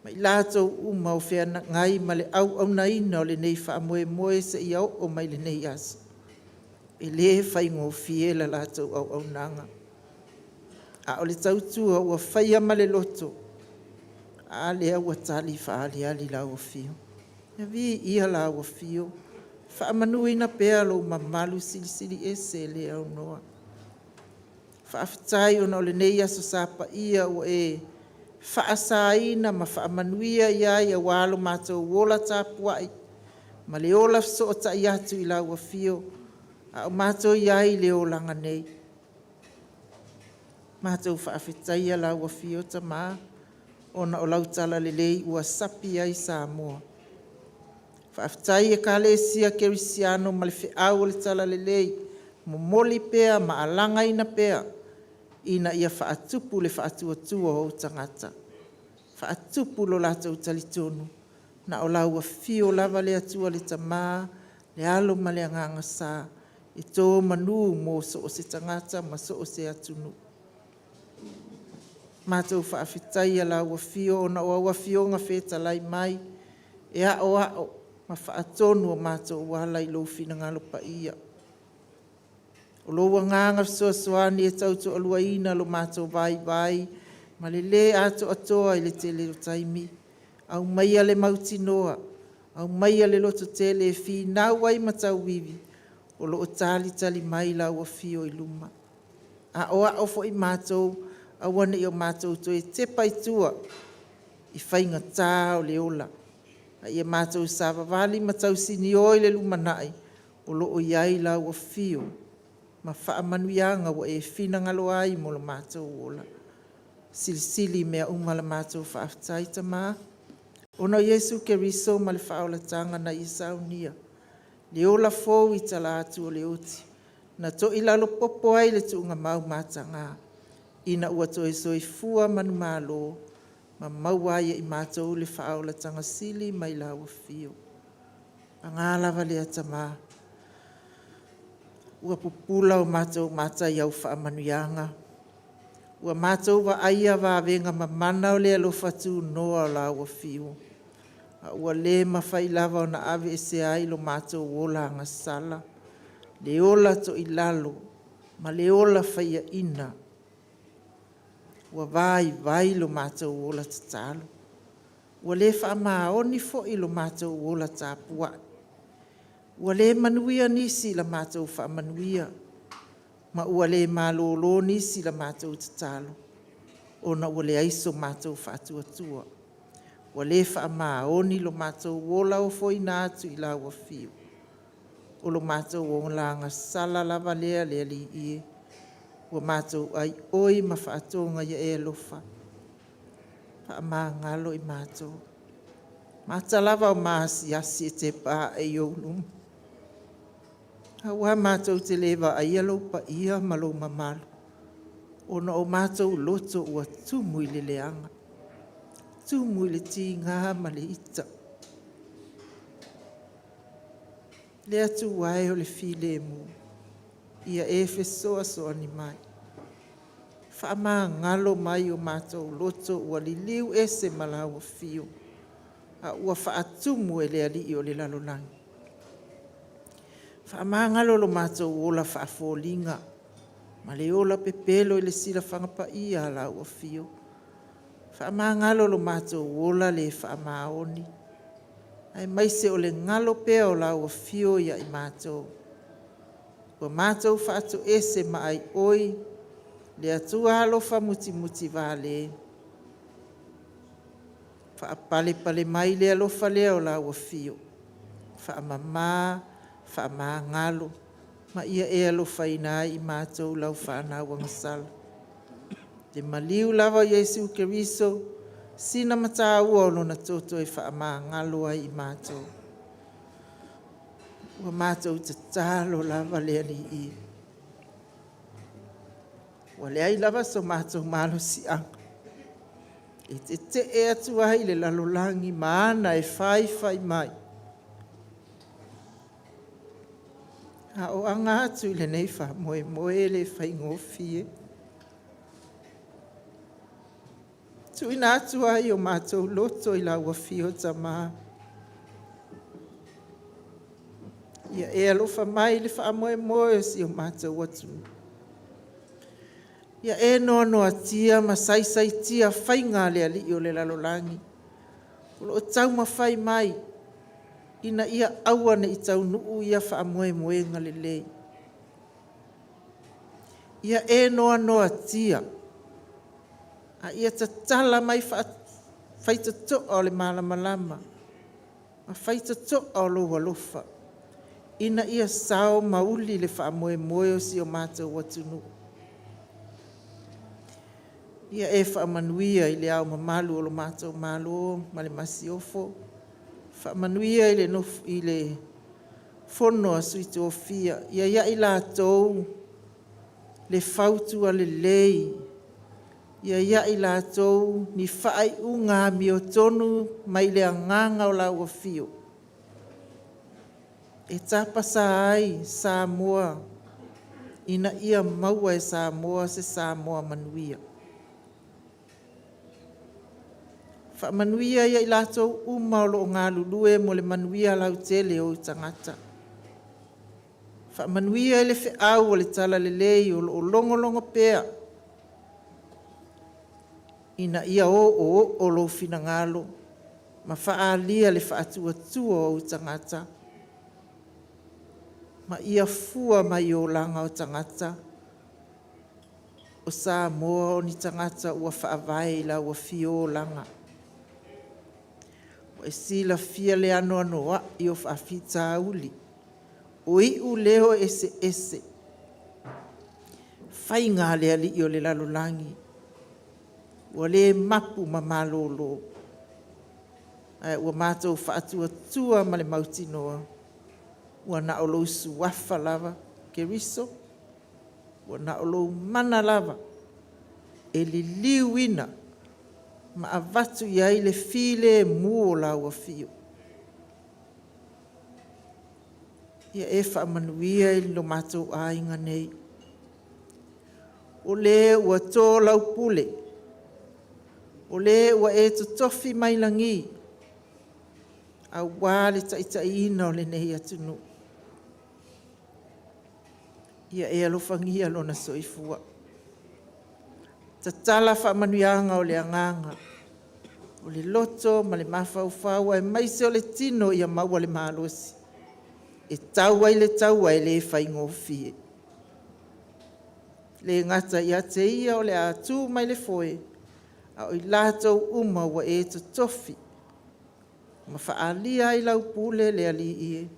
ma i latou uma o feagai ma le auaunaina o lenei faamoemoe seia oo mai i lenei aso. E le faigofie le latou auaunaga, a o le tautua ua faia ma le loto, a lea ua tali faaaliali lau Afio. Ia viia lau Afio, faamanuina pea lou mamalu silisili ese e le aunoa. Faafetai ona o lenei Aso Sa paia ua e faasaina ma faamanuia i ai aua lo matou ola tapuai ma le ola fesootai atu i lau Afio a o matou i ai i le olaga nei. Matou faafetaia lau Afio Tama ona o lau talalelei ua sapi ai Samoa. Faafetai i Ekalesia Kerisiano ma le feau o le talalelei, momoli pea ma alagaina pea ina ia faatupu le faatuatua o ou tagata, faatupu lo latou talitonu na o lau Afio lava le Atua le Tama, le Alo ma le Agaga Sa e to manu mo so o se tagata ma so o se atunuu. Matou faafetaia lau Afio ona o au Afioga fetalai mai e aoao ma faatonu o matou ala i lou finagalo paia. O lou Agaga fesoasoani e tautoaluaina lo matou vaivai ma le le atoatoa i le tele o taimi, aumaia le mautinoa, aumaia le lototele e finau ai ma tauivi o lo o talitali mai lau Afio i luma. Aoao foi matou aua ne i o matou toe tepa i tua i faigata o le ola, a ia matou savavali ma tausinio i le lumanai o lo o i ai lau Afio ma faamanuiaga ua e finagalo ai mo lo matou ola. Silisili mea uma la matou faafetai Tama, ona o Iesu Keriso ma le faaolataga na ia saunia, le ola fou i talaatu o le oti, na toilalo popo ai le tuugamau mataga, ina ua toe soifua manumalo ma maua ai e i matou le faaolataga sili mai lau Afio. Paga lava lea Tama, ua pupula o matou mata i au faamanuiaga, ua matou vaaia vavega mamana o le alofa tunoa o lau Afio, a ua le mafai lava ona aveesea ai lo matou ola agasala, le ola toilalo ma le ola faiaina. Ua vaivai lo matou ola tatalo, ua le faamaoni foi lo matou ola tapuai, ua le manuia nisi i la matou faamanuia. Ma ua le malolo nisi i la matou tatalo, ona ua leai so matou faatuatua. Ua le faamaoni lo matou ola ofoina atu i lau Afio. O lo matou ola agasala lava lea le Alii e, ua matou aioi ma faatoga ia e alofa, faamagalo i matou. Mata lava o maasiasi e tepa ae i ou luma, aua matou te le vaaia lou paia ma lou mamalu, ona o matou loto ua tumu i le leaga, tumu i le tiga ma le ita. Le Atua e o le filemu, ia e fesoasoani mai, faamagalo mai o matou loto ua liliu ese ma lau Afio, a ua faatumu e le alii o le lalolagi. Faamagalo lo matou ola faafoliga ma le ola pepelo i le silafaga paia a lau Afio. Faamagalo lo matou ola le faamaoni, aemaise o le galo pea o lau Afio ia i matou. Ua matou faatoese ma aioi le Atua alofa mutimutivale, faapalepale mai le alofa lea o lau Afio, faamama, faamagalo, ma ia e alofaina ai i matou lau fanau agasala. Le maliu lava o Iesu Keriso, sina ma taua o lona toto e faamagalo ai i matou. Ua matou tatalo lava le Alii e, ua leai lava so matou malosiaga e tetee atu ai i le lalolagi ma ana e faifai mai. A o aga atu i lenei faamoemoe e le faigofie. E tuuina atu ai o matou loto i lau Afio Tama, ia e alofa mai i le faamoemoe o si o matou atunuu. Ia e noanoatia ma saisaitia faiga a le alii o le lalolagi o lo o taumafai mai ina ia aua ne i taunuu ia faamoemoega lelei. Ia e noanoatia a ia tatala mai faitotoa o le malamalama ma faitotoa o lou alofa ina ia sao ma uli le faamoemoe o si o matou atunuu. Ia e faamanuia i Le Ao Mamalu o lo matou Malo ma le Masiofo, faamanuia i le Fono a Sui Tofia, ia i ai latou le fautua lelei, ia i ai latou ni faaiuga amiotonu mai le agaga o lau Afio e tapasa ai Samoa ina ia maua e Samoa se Samoa manuia. Faamanuia ia i latou uma o lo o galulue mo le manuia lautele o ona tagata. Faamanuia i le feau o le Talalelei o lo o logologo pea ina ia oooo lou finagalo ma faaalia le faatuatua o ou tagata ma ia fua mai olaga o tagata o Samoa o ni tagata ua faavae i lau Afio olaga. Ua e silafia le anoanoai o faafitauli, o iuleo eseese, faiga a le alii o le lalolagi ua le mapu ma malolo, ae ua matou faatuatua ma le mautinoa ua na o lou Suafa lava Keriso, ua na o lou mana lava e liliuina ma avatu i ai le filemu o lau Afio. Ia e faamanuia i lo matou aiga nei, o le ua to lau pule, o le ua e totofi mai lagi aua le taitaiina o lenei atunuu. Ia e alofagia lona soifua, tatala faamanuiaga o le Agaga, o le loto ma le mafaufau aemaise o le tino ia maua le malosi e tau ai le taua e le faigofie. Le gata ia te ia o le a tu mai le foe, a o i latou uma ua e totofi ma faaalia ai lau pule le Alii e,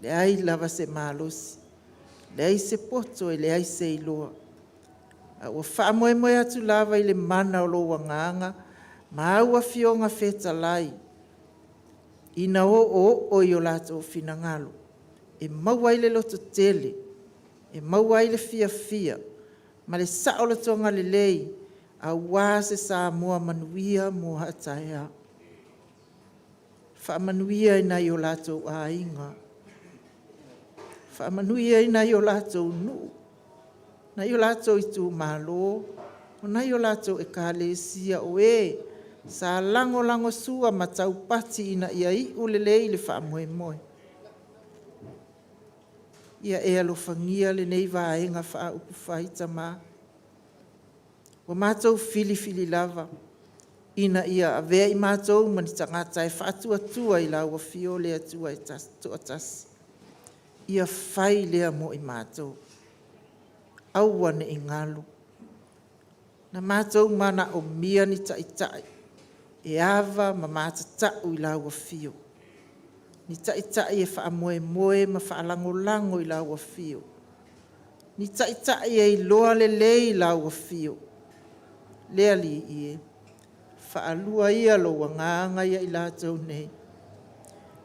leai lava se malosi, leai se poto e leai se iloa, a ua faamoemoe atu lava i le mana o lou Agaga ma au Afioga fetalai, ina ua oooo i o latou finagalo e maua ai le lototele, e maua ai le fiafia ma le saolotoga lelei aua se Samoa manuia mo a taeao. Faamanuia i nai o latou aiga, faamanuia i nai o latou nuu, nai o latou itumalo, o nai o latou Ekalesia, o e sa lagolagosua ma taupati ina ia iu lelei le faamoemoe. Ia e alofagia lenei Vaega Faaupufai Tama. Ua matou filifili lava ina ia avea i matou ma ni tagata e faatuatua i lau Afio le Atua e Toatasi. Ia fai lea mo i matou, aua ne i galo. Na matou manaomia ni taitai e ava ma matatau i lau Afio, ni taitai e faamoemoe ma faalagolago i lau Afio, ni taitai e iloa lelei lau Afio. Le Alii e, faalua ia lou Agaga ia i latou nei,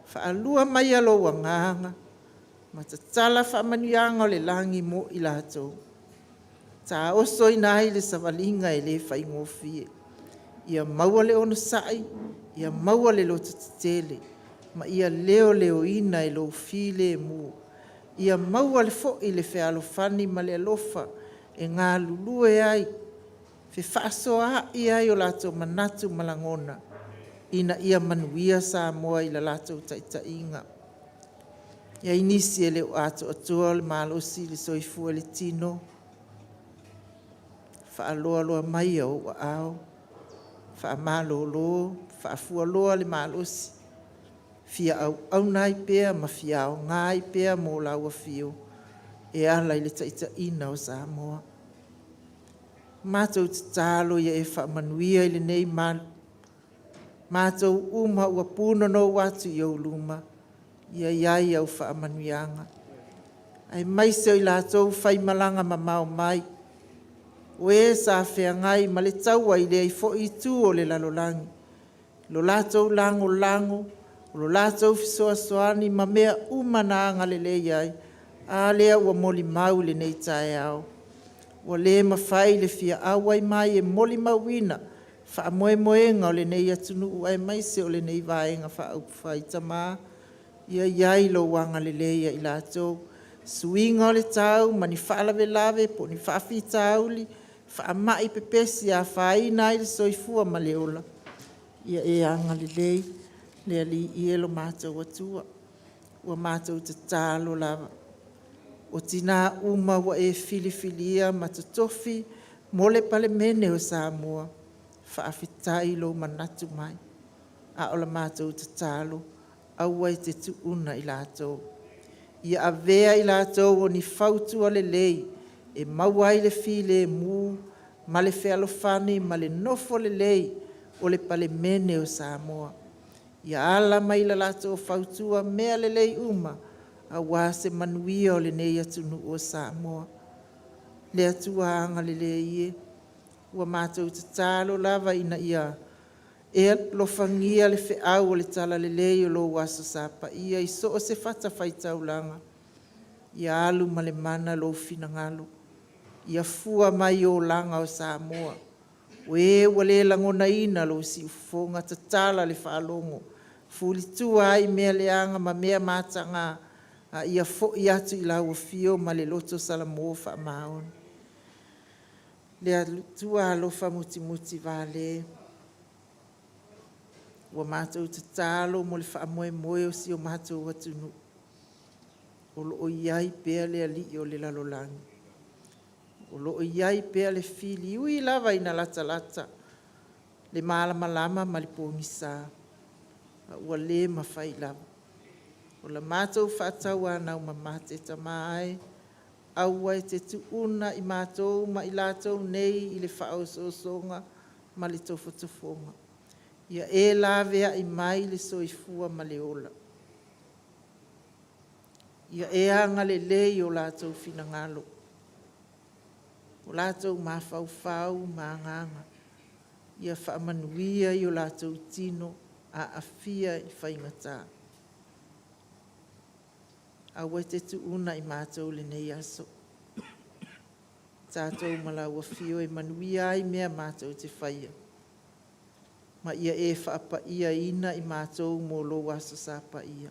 faalua maia lou Agaga ma tatala faamanuiaga o le lagi mo i latou, taosoina ai le savaliga e le faigofie. Ia maua le onosai, ia maua le lototetele, ma ia leoleoina e lou filemu. Ia maua foi le fealofani ma le alofa e galulue ai, fefaasoaai ai o latou manatu ma lagona, ina ia manuia Samoa i le latou taitaiga. E i ai nisi e le o atoatoa le malosi i le soifua i le tino, faaloaloa maia ou aao, faamalolo, faafualoa le malosi, fia auauna ai pea ma fia aoga ai pea mo lau Afio e ala i le taitaiga o Samoa. Matou tatalo ia e faamanuia i lenei malu, matou uma ua punonou atu i ou luma, ia i ai au faamanuiaga, aemaise o i latou ua faimalaga mamao mai, o e sa feagai ma le taua i lea foi itu o le lalolagi, lo latou lagolago, o lo latou fesoasoani ma mea uma na agalelei ai, a lea ua molimau i lenei taeao, ua le mafai le fia auai mai e molimauina faamoemoega o lenei atunuu aemaise o lenei Vaega Faaupufai. Tama, ia i ai lou agalelei ia i latou, suiga o le tau ma ni faalavelave po o ni faafitauli, faamai pepesi e afaina ai le soifua ma le ola, ia e agalelei le Alii e lo matou Atua. Ua matou tatalo lava, o tina uma ua e filifilia ma totofi mo le Palemene o Samoa, faafetai i lou manatu mai. A o le matou tatalo, aua e te tuua i latou, ia avea i latou o ni fautua lelei e maua ai le filemu ma le fealofani ma le nofo lelei o le Palemene o Samoa. Ia ala mai i le latou fautua mea lelei uma aua se manuia o lenei atunuu o Samoa. Le Atua agalelei e, ua matou tatalo lava ina ia e alofagia le feau o le Talalelei o lou Aso Sa Paia i so o se fatafaitaulaga, ia alu ma le mana lou finagalo, ia fua mai olaga o Samoa. O e ua le lagonaina lou siufofoga, tatala le faalogo, fulitua ai mea leaga ma mea mataga, a ia foi atu i lau Afio ma le loto salamo faamaoni. Le Atua alofa mutimuti vale, ua matou tatalo mo le faamoemoe o si o matou atunuu, o lo o i ai pea le Alii o le lalolagi, o lo o i ai pea le fili. E ui lava ina latalata le malamalama ma le pogisa, a ua le mafai lava. O le matou faatauanau mamate, Tama e, Aua e te tuuna i matou ma i latou nei i le faaosoosoga ma le tofotofoga. Ia e laveai mai le soifua ma le ola. Ia e agalelei i o latou finagalo, o latou mafaufau ma agaga. Ia faamanuia i o latou tino aafia i faigata. Aua e te tuua i matou i lenei aso, tatou ma lau afio e manuia ai mea matou te faia, ma ia e faapaiaina i matou mo lou Aso Sa Paia.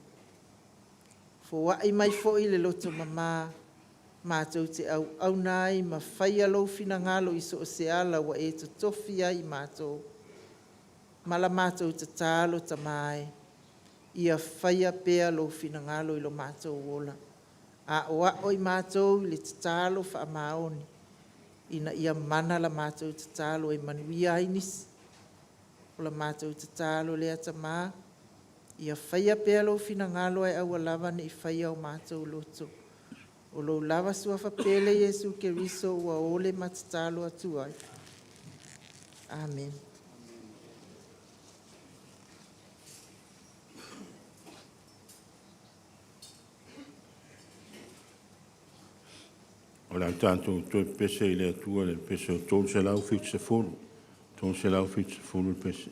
Foai mai foi le loto mama matou te auauna ai ma faia lou finagalo i so o se ala ua e totofi ai i matou. Ma la matou tatalo Tama e, ia faia pea lou finagalo i lo matou ola. Aoao i matou i le tatalo faamaoni ina ia mana la matou tatalo e manuia ai nisi. O la matou tatalo lea Tama, ia faia pea lou finagalo ae aua lava ne i faia o matou loto. O lou lava Suafa Pele Iesu Keriso ua ole ma tatalo atu ai. Amene. O le a tatou toe pepese i le Atua i le pese 370, 370 le pese.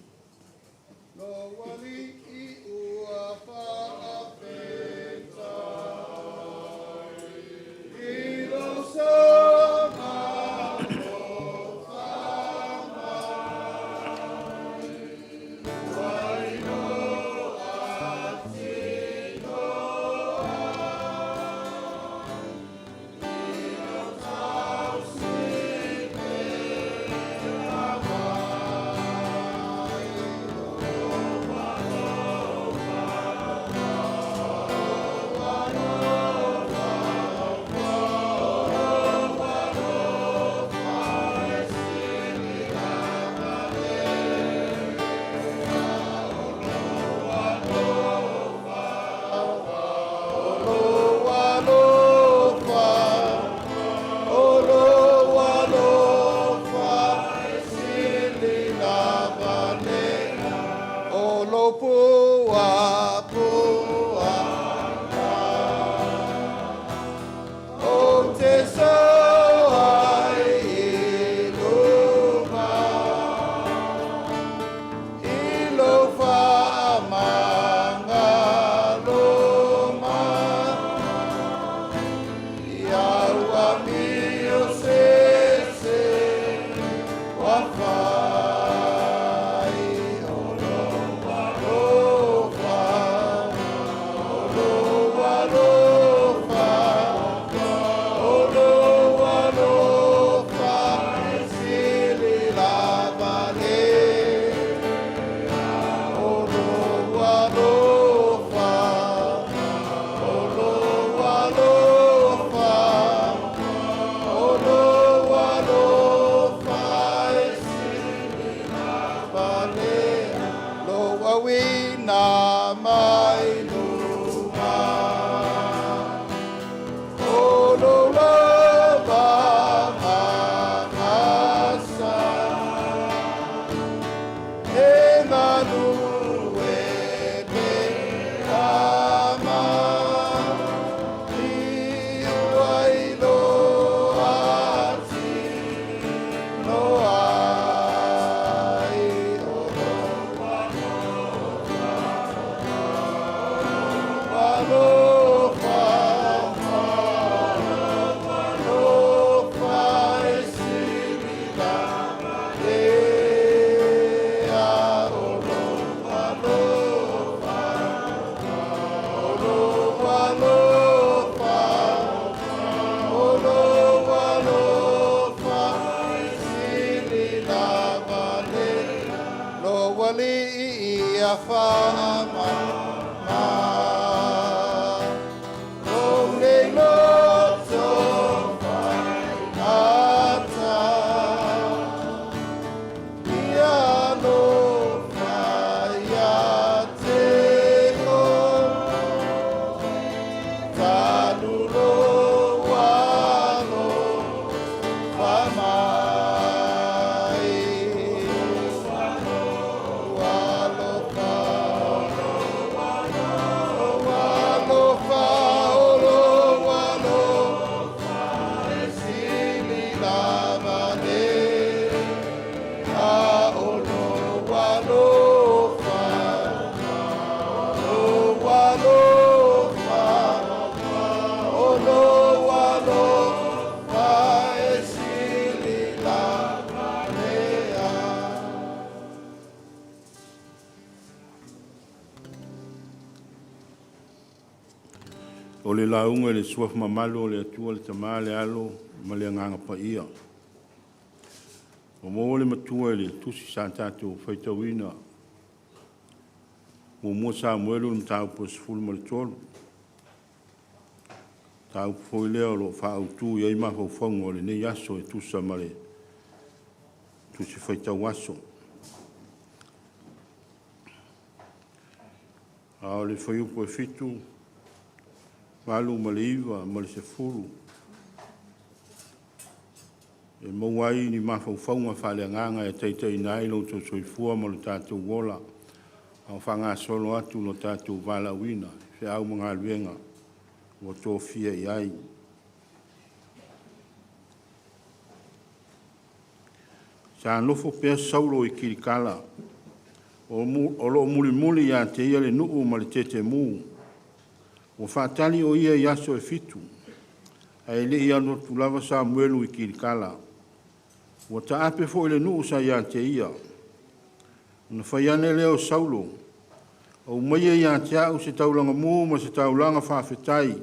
Lou Alii ua faafetai i lou soifua mai, ua iloa tausi pea mai. lauga i le Suafa mamalu o le Atua le Tama, le Alo ma le Agaga Paia. Ua maua le matua i le tusi sa tatou faitauina, 1 Samuelu le mataupu e 13. Mataupu foi lea o lo o faaautu i ai mafaufauga o lenei aso e tusa ma le tusi faitau aso. A o le fuaiupu e 7, 8 ma le 9 ma le 10, e maua ai ni mafaufauga faaleagaga e taitaiina ai lo outou soifua ma lo tatou ola, a o faagasolo atu lo tatou valaauina i feau ma galuega ua tofia i ai. Sa nofo pea Saulo i Kilikala o lo o mulimuli ia te ia le nuu ma le tetemu. Ua faatali o ia i aso e 7, ae le i alu atu lava Samuelu i Kilikala. Ua taape foi le nuu sa ia te ia. Ona fai ane lea o Saulo, aumaia ia te au se taulaga mu ma se taulaga faafetai,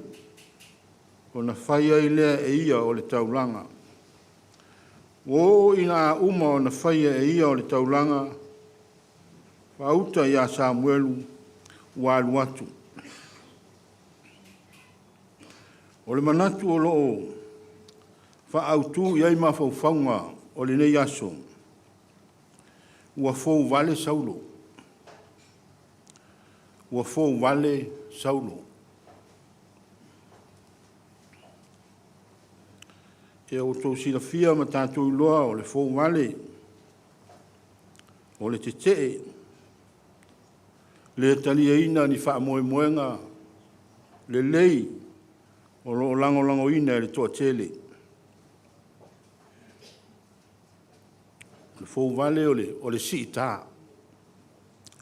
ona fai ai lea e ia o le taulaga. Ua oo ina a uma ona faia e ia o le taulaga, faauta ia Samuelu ua alu atu. O le manatu o lo o faaautu i ai mafaufauga o lenei aso, ua fouvale Saulo. Ua fouvale Saulo. Ia ua outou silafia ma tatou iloa o le fouvale, o le tetee, le taliaina ni faamoemoega lelei o lo o lagolagoina e le toatele. O le fouvale o le siita,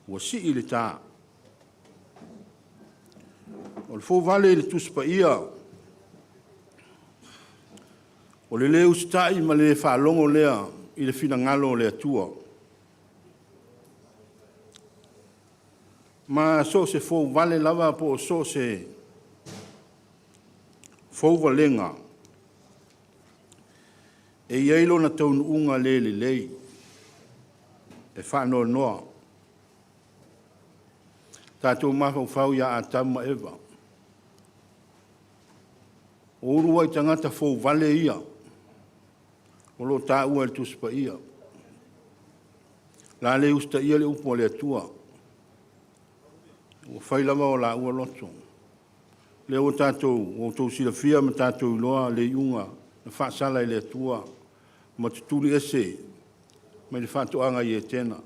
ua sii le ta. O le fouvale i le Tusi Paia, o le le usitai ma le faalogo lea i le finagalo o le Atua. Ma so o se fouvale lava po o so o se fouvalega, e i ai lona taunuuga le lelei, e faanoanoa. Tatou mafaufau ia Atamu ma Eva, o uluai tagata fouvale ia o lo o taua e le Tusi Paia. O le a le usitaia le upu a le Atua, ua fai lava o laua loto. O lea ua tatou ua outou silafia ma tatou iloa le iuga na faasala e le Atua ma tutuli ese mai le faatoaga i Etena.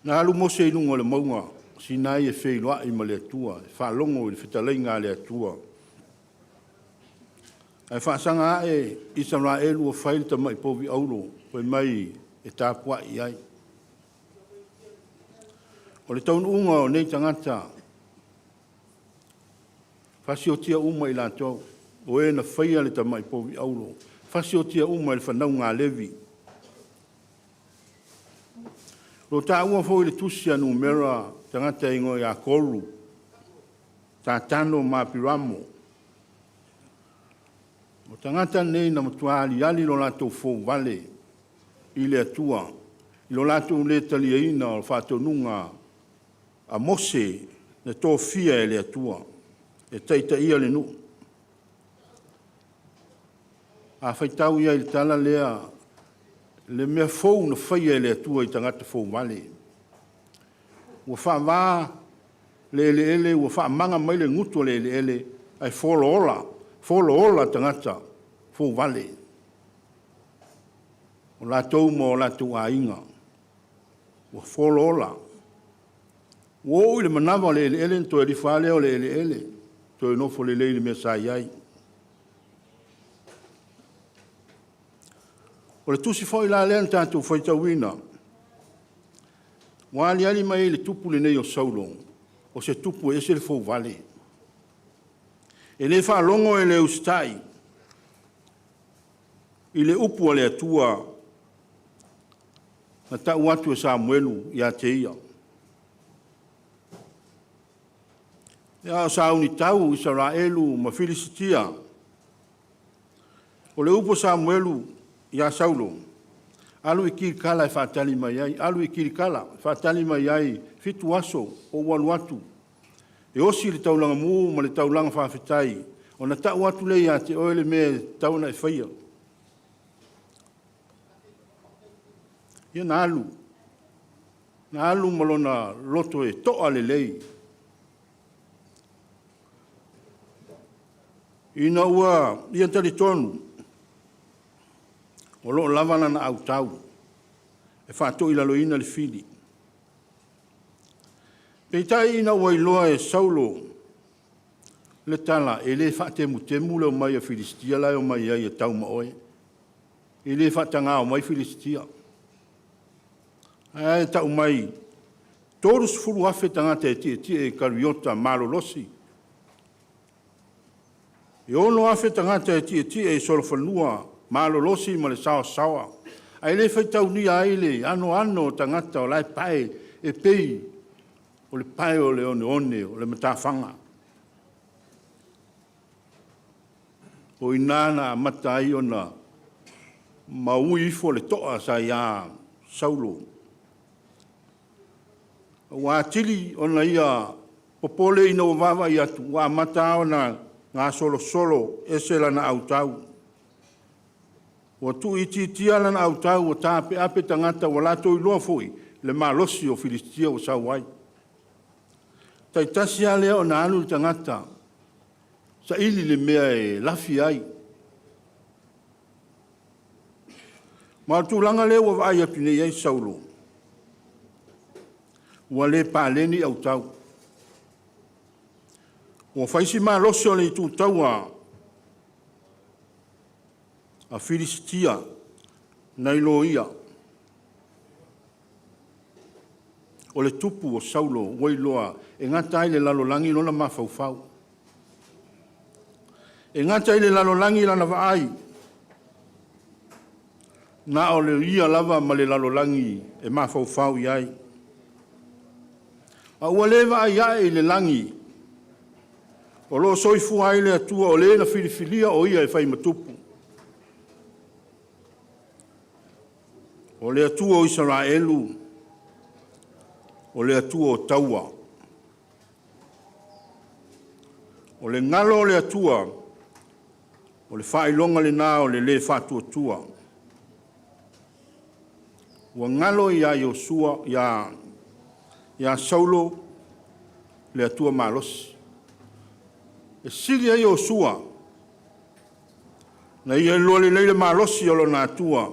Na alu Mose i luga o le mauga o Sinai e feiloai ma le Atua, e faalogo i le fetalaiga a le Atua. Ae faasaga ae Isaraelu ua fai le tamai povi auro fai mai e tapuai i ai. O le taunuuga o nei tagata, fasiotia uma i latou o e na faia le tamai povi auro, fasiotia uma e le fanauga a Levi. O lo o taua foi i le tusi a Numera tagata e igoa ia Koru, Tatano ma Apiramo. O tagata nei na matua aliali lo latou fouvale i le Atua i lo latou le taliaina o faatonuga a Mose na tofia e le Atua e taitaia le nuu. A faitau i ai i le tala lea, le mea fou na faia e le Atua i tagata fouvale, ua faava le eleele ua faamaga mai le gutu o le eleele ae folaola, folaola tagata fouvale, o latou ma o latou aiga, ua folaola. Ua oo i le manava o le eleele ona toe alu ifo lava lea o le eleele toe nofo lelei i le mea sa i ai. O le tusi foi la lea na tatou faitauina, ua aliali mai ai i le tupu lenei o Saulo, o se tupu e ese le fouvale. E le faalogo e le usitai i le upu a le Atua na tau atu e Samuelu ia te ia. Ia, a o sauni tau Isaraelu ma Filisitia. O le upu a Samuelu ia Saulo, alu i Kilikala e faatali mai ai, alu i Kilikala e faatali mai ai 7 aso ou alu atu e osi le taulaga mu ma le taulaga faafetai, ona tau atu lea ia te oe le mea e tatau ona e faia. Ia na alu, na alu ma lona loto e to'a lelei. Ina ua ia talitonu o lo o lava lana autau e faatoilaloina le fili. Peitai ina ua iloa e Saulo le tala, e le faatemutemu le omai a Filisitia la e omai ai e tau ma oe. E le faatagao mai Filisitia. Ae tau mai, 30,000 tagata e tietie i kariota malolosi, e 6,000 tagata e tietie i solofanua malolosi ma le saosaoa, ae le faitaulia ai le anoano o tagata o la e pae e pei o le pae o le oneone o le matafaga. O i ina na amata ai ona maui ifo le to'a sa ia Saulo. Ua atili ona ia popole ina ua vaavaai atu ua amata lava ona gasolosolo ese lana autau. Ua tuuitiitia lana autau ua taapeape tagata ua latou iloa foi le malosi o Filisitia ua sau ai. Taitasi lava lea ona alu le tagata saili le mea e lafi ai. Ma o le tulaga lea ua vaai atu nei i ai Saulo, ua le paleni autau. Ua fai si malosi o le itutaua a Filisitia nai lo ia. O le tupu o Saulo ua iloa e gata ai i le lalolagi lona mafaufau. E gata i le lalolagi lana vaai, na o le ia lava ma le lalolagi e mafaufau i ai. A ua le vaai ae i le lagi o lo o soifua ai le Atua o Le na filifilia o Ia e fai ma Tupu, o le Atua o Isaraelu, o le Atua o taua. O le galo o le Atua, o le faailoga lena o le le faatuatua. Ua galo ia Iosua ia Saulo le Atua malosi. E sili ai Iosua na ia iloa lelei le malosi o lona Atua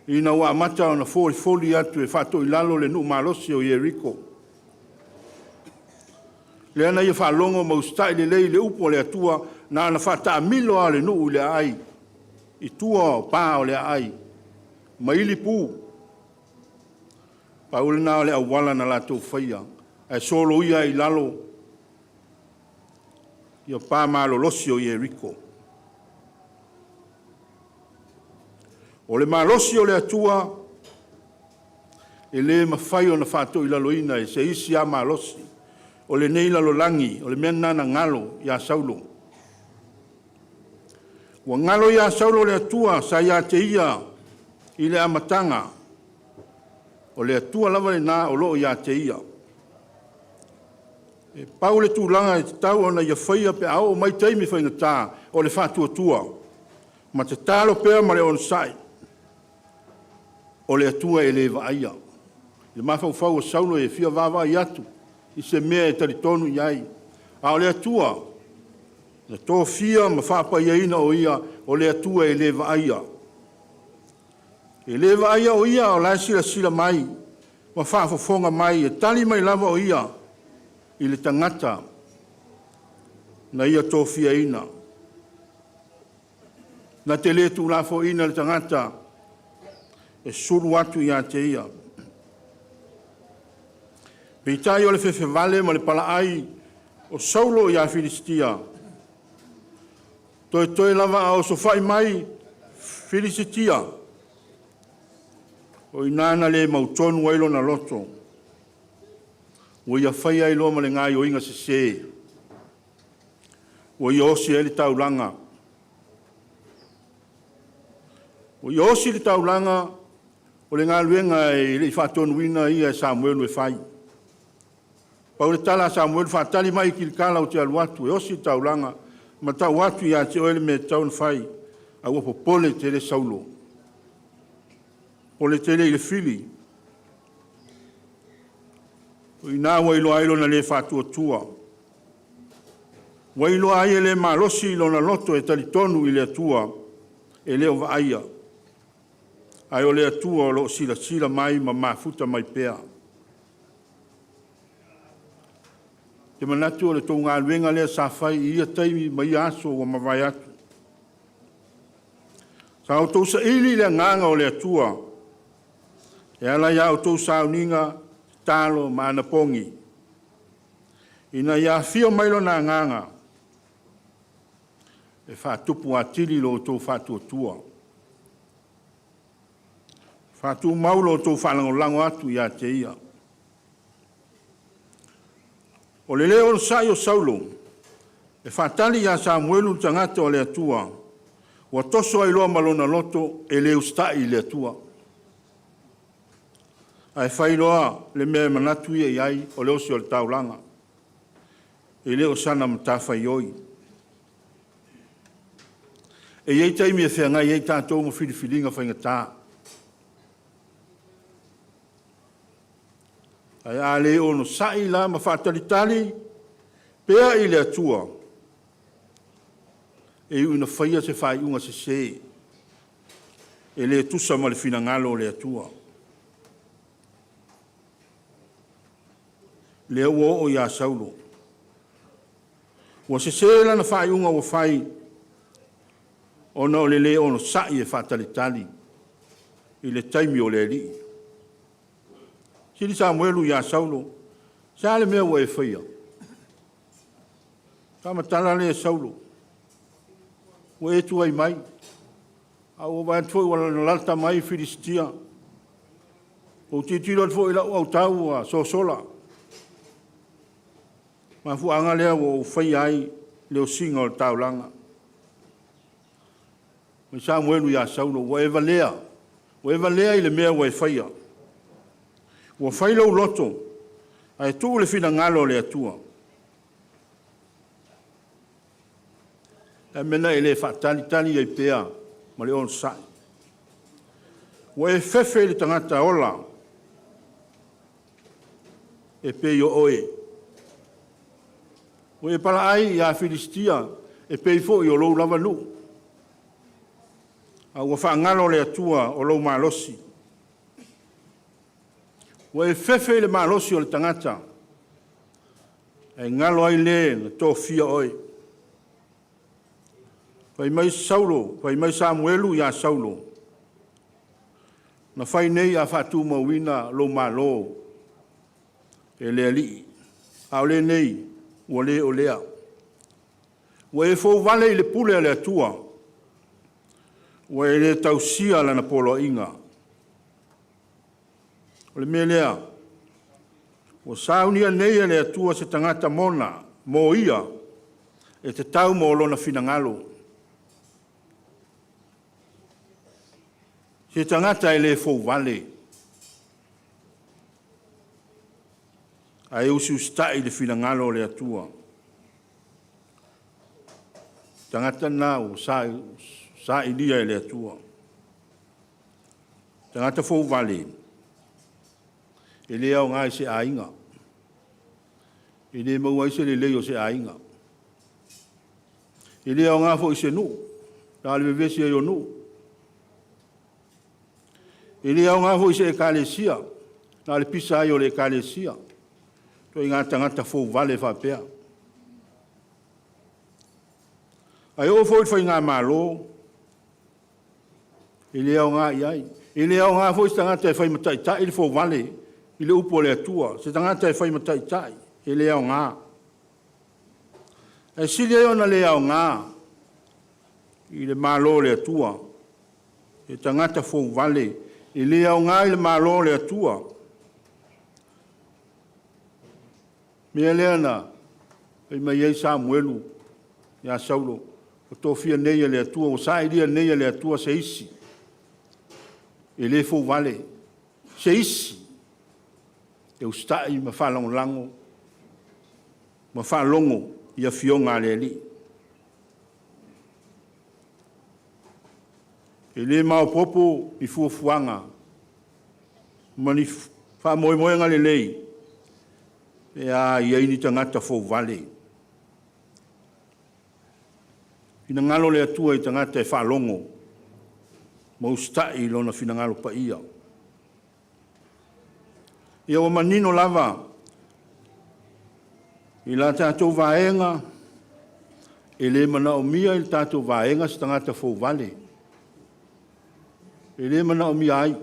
ina ua amata ona folifoli atu e faatoilalo le nuu malosi o Ieriko, lea na ia faalogo ma usitai lelei i le upu a le Atua, na ona faataamilo lava o le nuu i le aai i tua o pa o le aai ma ili pu. Pau lena o le auala na latou faia, ae soloia ai i lalo pa malolosi o Ieriko. O le malosi o le Atua, e le mafai ona faatoilaloina e se isi lava malosi o lenei lalolagi. O le mea lena na galo ia Saulo. Ua galo ia Saulo le Atua sa ia te ia i le amataga, o le Atua lava lena o lo o ia te ia. E pau le tulaga e tatau ona ia faia pe a oo mai taimi faigata, o le faatuatua, ma tatalo pea ma le onosai, o le Atua e le vaaia. I le mafaufau o Saulo e fia vaavaai atu i se mea e talitonu i ai, a o le Atua na tofia ma faapaiaina o Ia, o le Atua e le vaaia. E le vaaia o Ia, a o la e silasila mai ma faafofoga mai, e tali mai lava o Ia i le tagata na Ia tofiaina. Na te le tuulafoaiina le tagata e sulu atu ia te Ia. Peitai o le fefe vale ma le palaai o Saulo ia Filisitia, toetoe lava a osofai mai Filisitia, o i ina na le mautonu ai lona loto, ua ia faia ai loa ma le gaoioiga sese. Ua ia osi ai le taulaga. Ua ia osi le taulaga o le galuega e le i faatonuina ia e Samuelu e fai. Pau le tala a Samuelu, faatali mai i Kilikala ou te alu atu e osi le taulaga ma tau atu ia te oe le mea e tatau ona fai. A ua popole tele Saulo, popole tele i le fili. O i ina ua iloa ai lona le faatuatua. Ua iloa ai e le malosi lona loto e talitonu i le Atua e le o vaaia, ae o le Atua o lo o silasila mai ma mafuta mai pea. Ou te manatu o le tou galuega lea sa fai i ia taimi ma ia aso ua mavae atu. Sa outou saili le agaga o le Atua e ala i a outou sauniga, tatalo ma anapogi, ina ia afio mai Lona Agaga e faatupu atili lo outou faatuatua, faatumau lo outou faalagolago atu ia te Ia. O le lē onosai o Saulo e faatali ia Samuelu le tagata o le Atua, ua toso ai loa ma lona loto e le usitai i le Atua, ae fai loa le mea e manatu ia i ai, o le osi o le taulaga. E le o sana matafaioi. E i ai taimi e feagai ai tatou ma filifiliga faigata, ae a le onosai la ma faatalitali pea i le Atua, e iu ina faia se faaiuga sese, e le tusa ma le finagalo o le Atua. Lea ua oo ia Saulo, ua sese lana faaiuga ua fai ona o le lē onosai e faatalitali i le taimi o le Alii. Fesili Samuelu ia Saulo, se a le mea ua e faia? Faamatala lea e Saulo, ua e tuai mai, ae ua ou vaai atu foi ua lalata mai Filisitia. Ua ou tilotilo atu foi i lau autao ua sosola. O le mafuaaga lea ua ou faia ai le osiga o le taulaga. Fai mai Samuelu ia Saulo, ua e valea, ua e valea i le mea ua e faia. Ua fai lou loto ae tuu le finagalo o le Atua. O le a le mea na e le faatalitali ai pea ma le onosai? Ua e fefe i le tagata ola e pei o oe. Ua e palaai ia Filisitia e pei foi o lou lava nuu, a ua faagalo le Atua o lou malosi. Ua e fefe i le malosi o le tagata, ae galo ai Le na tofia oe. Fai mai Saulo, fai mai Samuelu ia Saulo, na fai nei a faatumauina lou malo e le Alii, a o lenei, ua le o lea. Ua e fouvale i le pule a le Atua, ua e le tausia Lana poloaiga. O le mea lea, ua saunia nei e le Atua se tagata mona, mo ia, e tatau mo lona finagalo, se tagata e le fouvale, ae usiusitai i le finagalo o le Atua. O le tagata lena ua sailia e le Atua. O le tagata fouvale, e le aoga i se aiga, e le maua ai se lelei o se aiga. E le aoga foi i se nuu, na o le vevesi ai o nuu. E le aoga foi i se Ekalesia, na o le pisa ai o le Ekalesia, ituaiga tagata fouvale faapea. Ae oo foi i le faigamalo, e le aoga i ai. E le aoga foi se tagata e fai ma taitai le fouvale i le upu a le Atua, se tagata e fai ma taitai, e le aoga. Ae sili ai ona le aoga i le Malo o le Atua le tagata fouvale, e le aoga i le Malo o le Atua. O le mea lea na fai mai ai Samuelu. ia Saulo, ua tofia nei e le Atua, ua sailia nei e le Atua se isi e le fouvale, se isi e usitai ma faalagolago ma faalogo i afioga a le Alii. E le maopoopo ni fuafuaga ma ni faamoemoega lelei pe a i ai ni tagata fouvale. Finagalo le Atua i tagata e faalogo ma usitai i Lona finagalo paia. Ia ua manino lava i la tatou Vaega, e le manaomia i le tatou Vaega se tagata fouvale, e le manaomia ai.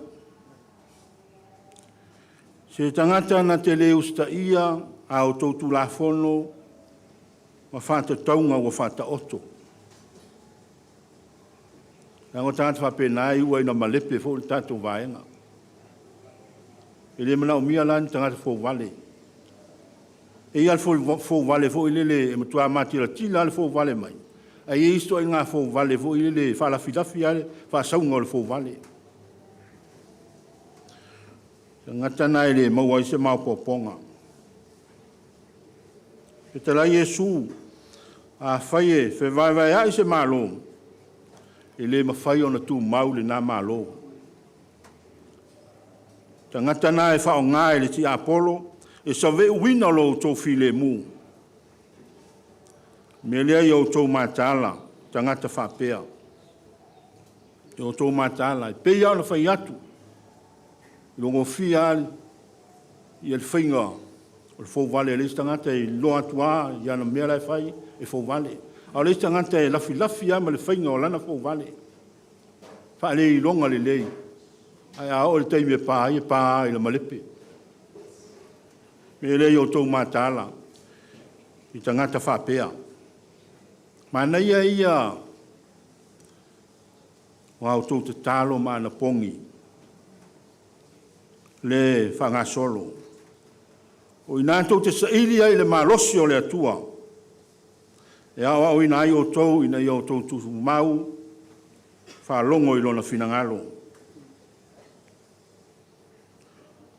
Se tagata na te le usitaia a outou Tulafono ma faatatauga ua faataoto. Leaga o tagata faapena e iu lava ina malepe foi le tatou Vaega. E le manaomia la ni tagata fouvale. E i ai lava le fouvale foi lele e matua matilatila lava le fouvale mai, ae i ai isi ituaiga fouvale foi lele e faalafilafi lava le faasauga o le fouvale. O tagata na e le maua ai se maopoopoga. Fetalai Iesu, afai e fevaevaeai se Malo, e le mafai ona tumau lena Malo. O tagata na e faaaoga e le tiapolo e saveuina lo outou filemu. O le mea lea ia outou mataala tagata faapea, ia outou mataala. E pei lava ona fai atu, e iloagofie lava le faiga o le fouvale a le isi tagata, e iloa atu lava i ana mea la e fai e fouvale. A o le isi tagata e lafilafi lava ma le faiga o lana fouvale, faale-iloga lelei, ae a oo i le taimi e pa ai, e pa lava ina malepe. O le mea lea ia outou mataala i tagata faapea. Manaia ia o a outou tatalo ma anapogi lea e faagasolo. O i ina tou te saili ai i le malosi o le Atua e aoaoina ai outou ina ia outou tumau faalogo i Lona finagalo.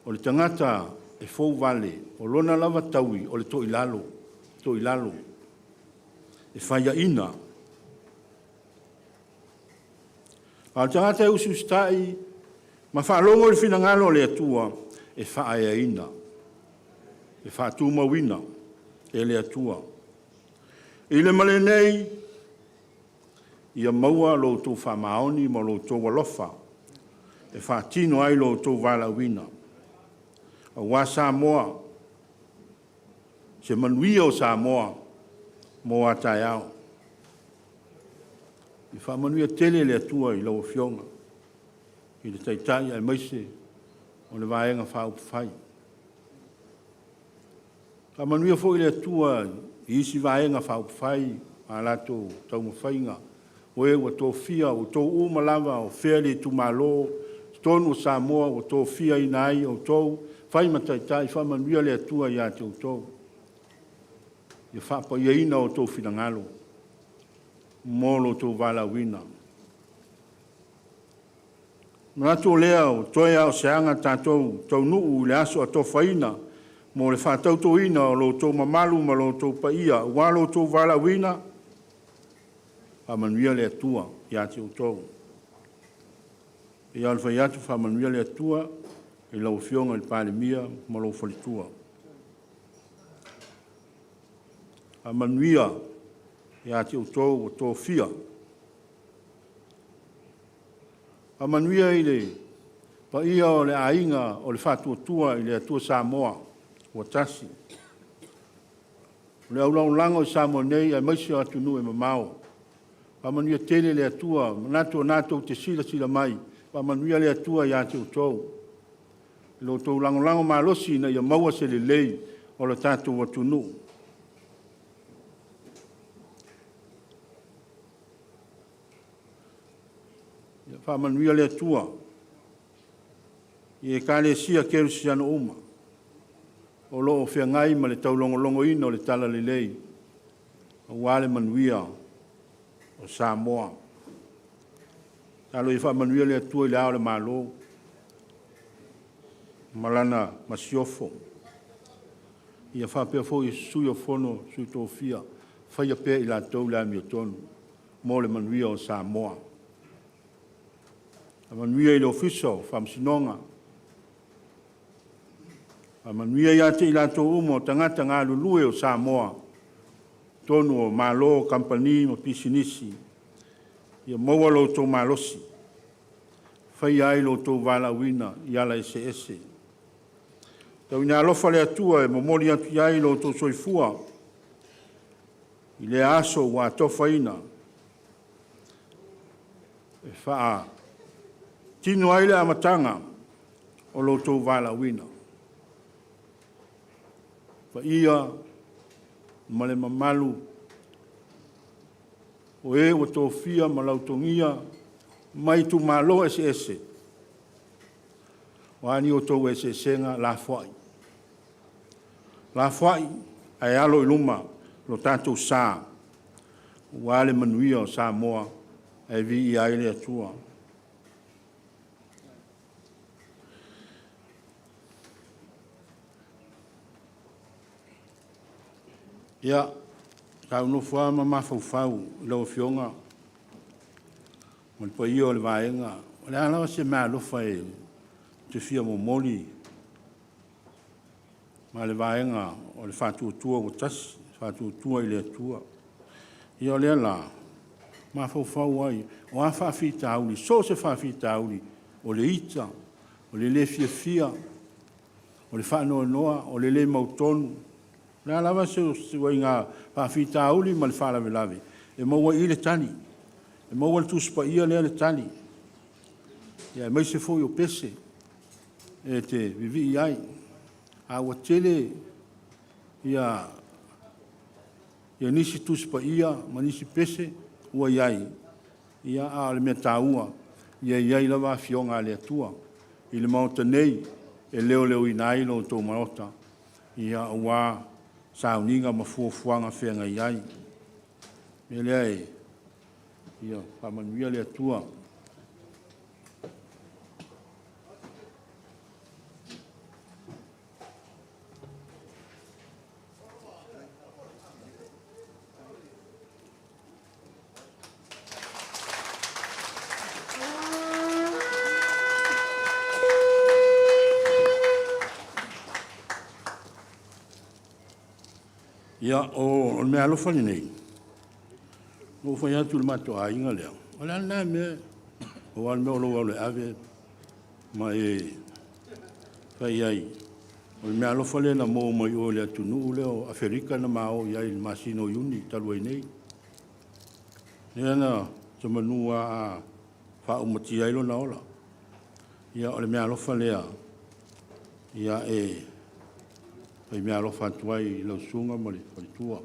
O le tagata e fouvale, o lona lava taui o le toilalo, toilalo, e faiaina. A o le tagata e usiusitai ma faalogo i le finagalo o le Atua, e faaeaina, e faatumauina e le Atua. I le ma lenei, ia maua lo outou faamaoni ma lo outou alofa e faatino ai lo outou valaauina, aua Samoa, se manuia o Samoa mo a taeao. Ia faamanuia tele le Atua i lau Afioga i le Taitai aemaise o le Vaega Faaupufai. Faamanuia foi le Atua i isi Vaega Faaupufai ma a latou taumafaiga, o e ua tofia, o outou uma lava o fea le itumalo i totonu o Samoa ua tofiaina ai outou e fai ma taitai, faamanuia le Atua ia te outou. Ia faapaiaina outou finagalo mo lo outou valaauina. Ona manatu lea, ua toe lava o se aga tatou taunuu i le aso atofaina mo le faatautoina o lo outou mamalu ma lo outou paia aua lo outou valaauina, faamanuia le Atua ia te outou. E pei lava ona fai atu, faamanuia le Atua i lau Afioga i le Palemia ma lou faletua. Faamanuia ia te outou ua tofia. Faamanuia i le paia o le Aiga o le Faatuatua i le Atua Samoa ua Tasi, o le aulagolago i Samoa nei aemaise o atunuu e mamao. Faamanuia tele le Atua, e manatu o lena tou te silasila mai, faamanuia le Atua ia te outou i lo outou lagolago malosi ina ia maua se lelei o le tatou atunuu. Ia faamanuia le Atua i Ekalesia Kerisiano uma o lo o feagai ma le taulogologoina o le talalelei. aua le manuia o Samoa. Talo ia faamanuia le Atua i le Ao o le Malo ma lana Masiofo, ia faapea foi le Sui o le Fono a Sui Tofia, faia pea e i latou le amiotonu mo le manuia o Samoa. Faamanuia i le Ofisa o Faamasinoga, faamanuia ia te i latou uma o tagata galulue o Samoa i totonu o Malo, Kamupani ma Pisinisi, ia maua lo outou malosi e faia ai lo outou valaauina i ala eseese. Tau ina alofa le Atua e momoli atu i ai lo outou soifua i lea aso ua atofaina e faatino ai le amataga o lo outou valaauina. Le paia ma le mamalu o e ua tofia ma lautogia mai itumalo eseese, o a ni outou eseesega, lafoai, lafoai ae alo i luma lo tatou sa aua le manuia o Samoa ae viia ai le Atua. Ia, sa ou nofo lava ma mafaufau i lau Afioga ma le paia o le Vaega, o le a lava se meaalofa ou te fia momoli ma le Vaega o le Faatuatua ua Tasi, Faatuatua i le Atua. Ia o lea la, mafaufau ai, o a faafitauli, so o se faafitauli, o le ita, o le le fiafia, o le faanoanoa, o le le mautonu, o le a lava se ituaiga faafitauli ma le faalavelave, e maua i i le tali. E maua i le Tusi Paia lea le tali, aemaise foi o pese e te vivii ai. A ua tele nisi Tusi Paia ma nisi pese ua i ai, a o le mea taua, ia i ai lava Afioga a le Atua i le Maota nei e leoleoina ai lo outou Maota, aua sauniga ma fuafuaga feagai ai. O le mea lea, ia faamanuia le Atua. Ia, o le meaalofa lenei, na ou fai atu i le matou aiga lea, o le a lena mea, pau lava le mea o lou alu e ave ma e fai i ai, o le meaalofa lea na maua mai o i le atunuu lea o Aferika na ma o i ai i le masina o Iuni talu ai nei. Lea na, semeamanu lava a faaumatia ai lona ola. Ia o le meaalofa lea e fai meaalofa atu ai i lau susuga ma le faletua.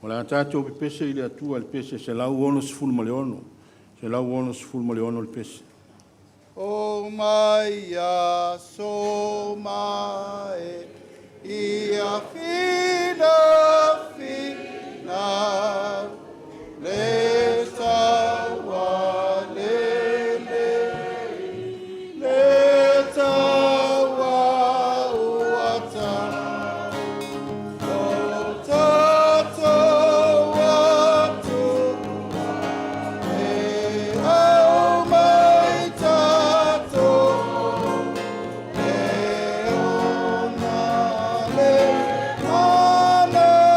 O le a tatou pepese i le Atua i le pese 166, 166 le pese. O mai aso ma e ia fina fina le taua lelei le taua ua tau o tatou Atua e au mai tatou e ona le mana.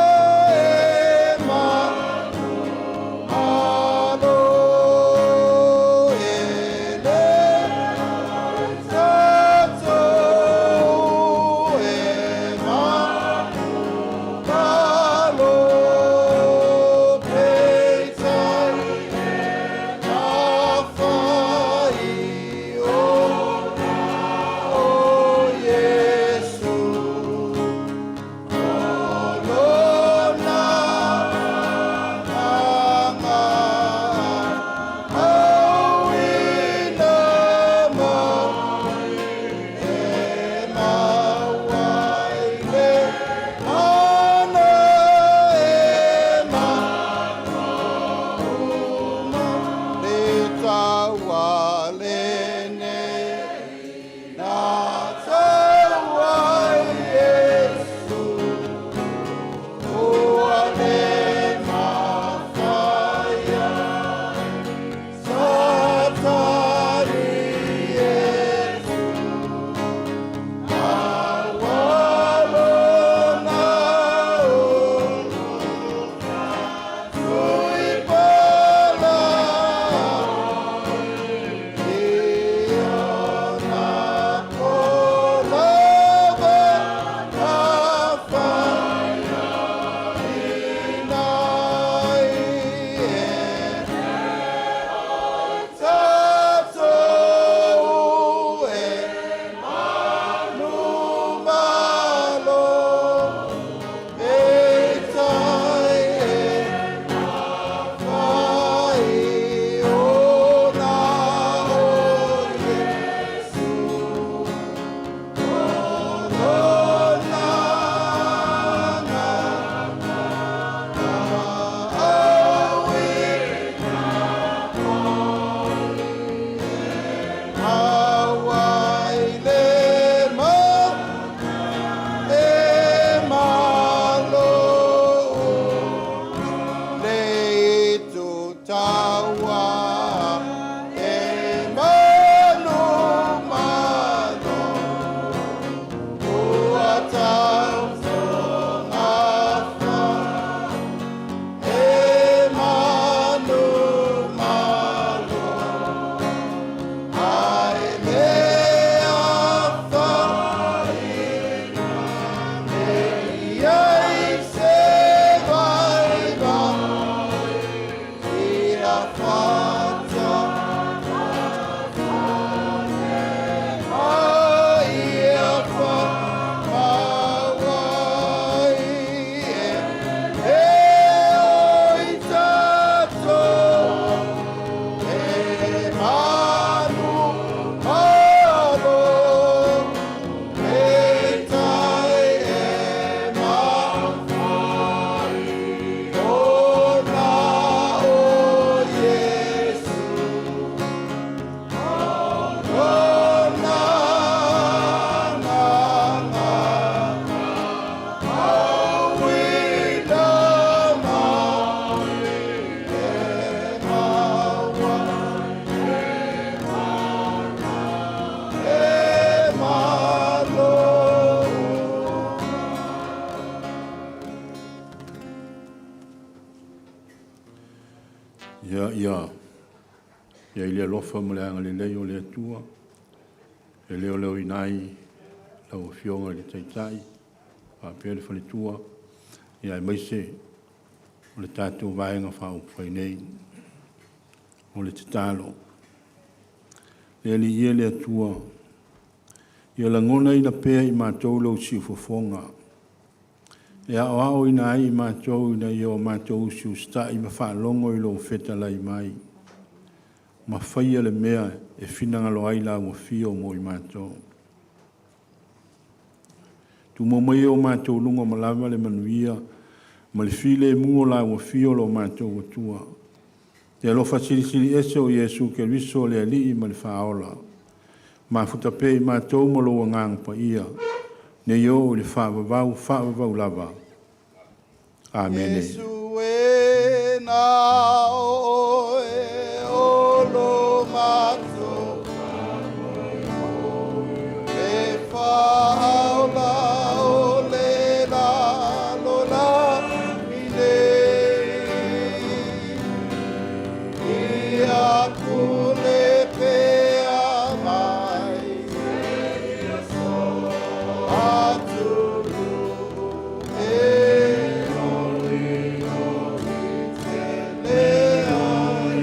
Ia i ai le alofa ma le agalelei o le Atua e leoleoina ai lau Afioga i le Taitai faapea le faletua, ia aemaise o le tatou Vaega Faaupufai nei. O le tatalo, le Alii e le Atua, ia lagonaina pea e i matou lou siufofoga e aoaoina ai i matou ina ia o matou usiusitai ma faalogo i lou fetalai mai, ma faia le mea e finagalo ai lau afio mo i matou. Tumau maia i o matou luga manava le manuia ma le filemu o lau afio lo matou Atua. E alofa Silisili Ese o Iesu Keriso o le Alii ma le Faaola, mafuta pea i matou ma lou Agaga Paia, nei oo i le faavavau, faavavau lava. Amene. Iesu e na oe o lo matou e faaola o le lalolagi nei. Ia pule pea mai atunuu e olioli tele ai.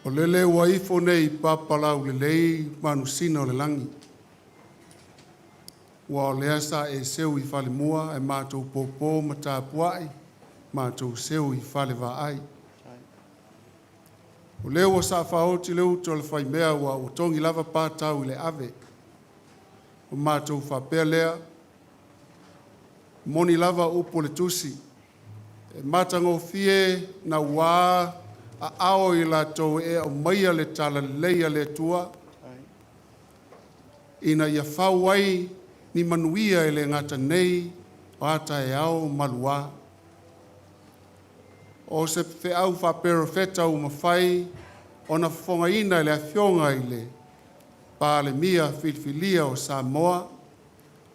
O lele ua ifo nei i papa laulelei manusina o le lagi, aua o lea sa e seu i falemua ae matou popo ma tapuai, matou seu i fale vaai. O lea ua saa faaoti le utu a le faimea ua ua togi lava patau i le ave. O matou faapea lea, moni lava upu o le tusi, e matagofie naua aao i latou e aumaia le talalelei a le Atua ina ia fau ai ni manuia e le gata nei o a taeao maluā. O se feau faaperofeta ua mafai ona fofogaina e le Afioga i le Palemia Filifilia o Samoa,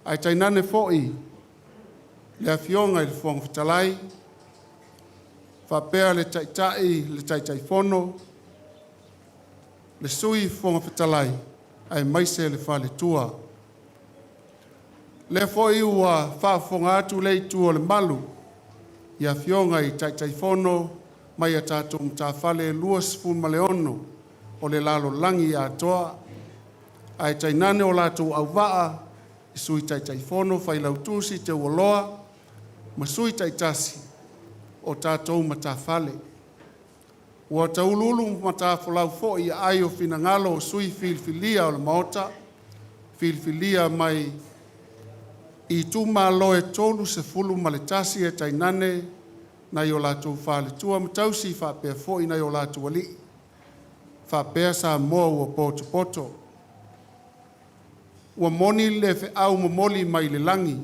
ae tainane foi le Afioga i le Fofoga Fetalai, faapea le Taitai, le Taitaifono, le Sui Fofoga Fetalai, aemaise le faletua. O lea foi ua faafofoga atu lea itu o le malu i afioga i Taitaifono mai a tatou matafale e 26 o le lalolagi atoa, ae tainane o latou auvaa i Sui Taitaifono, Failautusi, Teualoa ma sui taitasi o tatou matafale. Ua tauluulu matafolau foi i aai o finagalo o sui usufono filifilia o le Maota, filifilia mai i itumalo e 31 ae tainane nai o latou faletua ma tausi faapea foi nai o latou alii, faapea Samoa ua potopoto. Ua moni le feau momoli mai le lagi,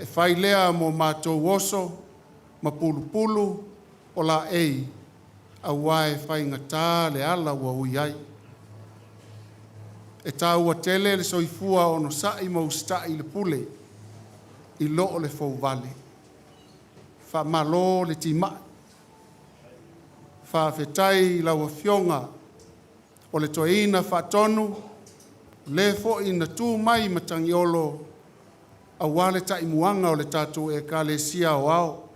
e fai lea mo matou oso ma pulupulu o laei, aua e faigata le ala ua ui ai. E taua tele le soifua onosai ma usitai i le pule i loo le fouvale. Faamalo le timai, faafetai i lau Afioga o le Toeaina Faatonu, o le foi na tu mai Matagiolo aua le taimuaga o le tatou Ekalesia Aoao,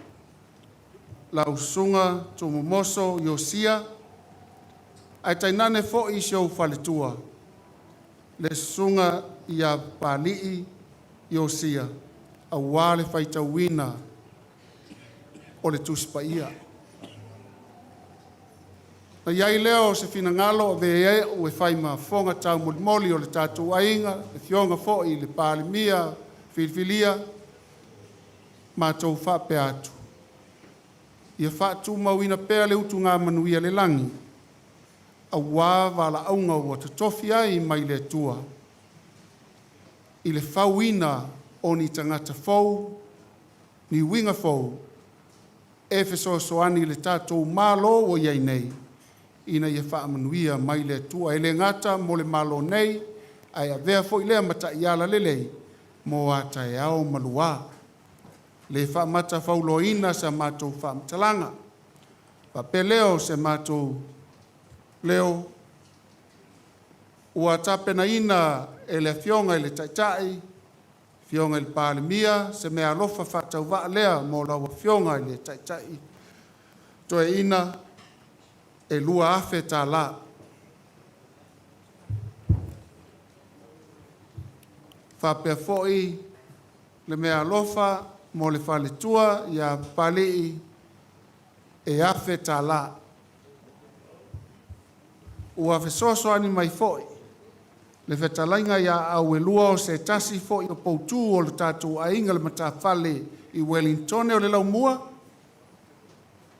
lau Susuga Tumomoso Iosia, ae tainane foi si ou faletua, le Susuga ia Papalii Iosia, aua le faitauina o le Tusi Paia. Na i ai lea o se finagalo avea ai a'u e fai ma fofoga taumolimoli o le tatou aiga, le Afioga foi i le Palemia filifilia, matou faapea atu, ia faatumauina pea le utugamanu a le lagi aua valaauga ua totofi ai mai le Atua i le fauina o ni tagata fou, ni uiga fou e fesoasoani i le tatou Malo ua i ai nei ina ia faamanuia mai le Atua. E le gata mo le Malo nei, ae avea foi lea ma taiala lelei mo a taeao ma luā. Le faamatafauloaina sa matou faamatalaga. Faapea lea o se matou leo ua tapenaina e le Afioga i le Taitai, Afioga i le Palemia, se meaalofa faatauvaa lea mo lau Afioga i le Taitai Toeaina e $2,000. Faapea foi le meaalofa mo le faletua ia Papalii e $1,000. Ua fesoasoani mai foi le fetalaiga ia Auelua o se tasi foi o poutu o le tatou aiga i le matafale i Ueligitone o le Laumua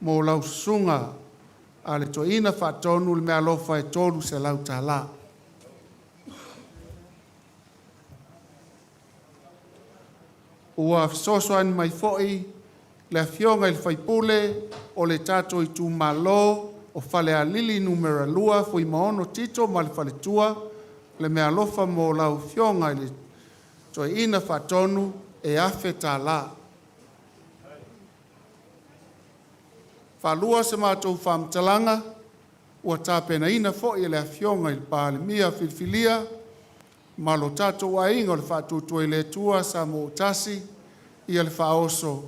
mo lau susuga a le Toeaina Faatonu le meaalofa e $300. Ua fesoasoani mai foi le Afioga i le faipule o le tatou itumalo o Falealili Nu.2 Fuimaono Tito ma le faletua, le meaalofa mo lau Afioga i le Toeaina Faatonu e $1,000. Faalua se matou faamatalaga, ua tapenaina foi e le Afioga i le Palemia filifilia ma lo tatou aiga o le Faatuatua i le Atua Samoa ua Tasi ia le faaoso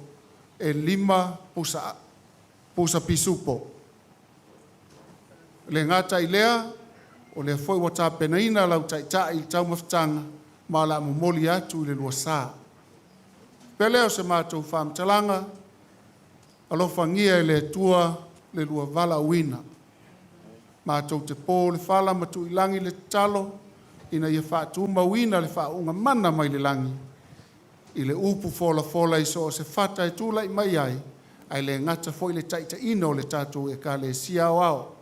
e lima pusa pisupo. E le gata i lea, o lea foi ua tapenaina lau taitai i le taumafataga ma o le a momoli atu i le lua sa. Pele lea o se matou faamatalaga, alofagia e le Atua le lua valaauina. Matou te po le fala ma tuilagi le tatalo ina ia faatumauina le faauuga mana mai le lagi i le upu folafola i so o se fata e tulai mai ai, ae le gata foi le taitaiina o le tatou Ekalesia Aoao.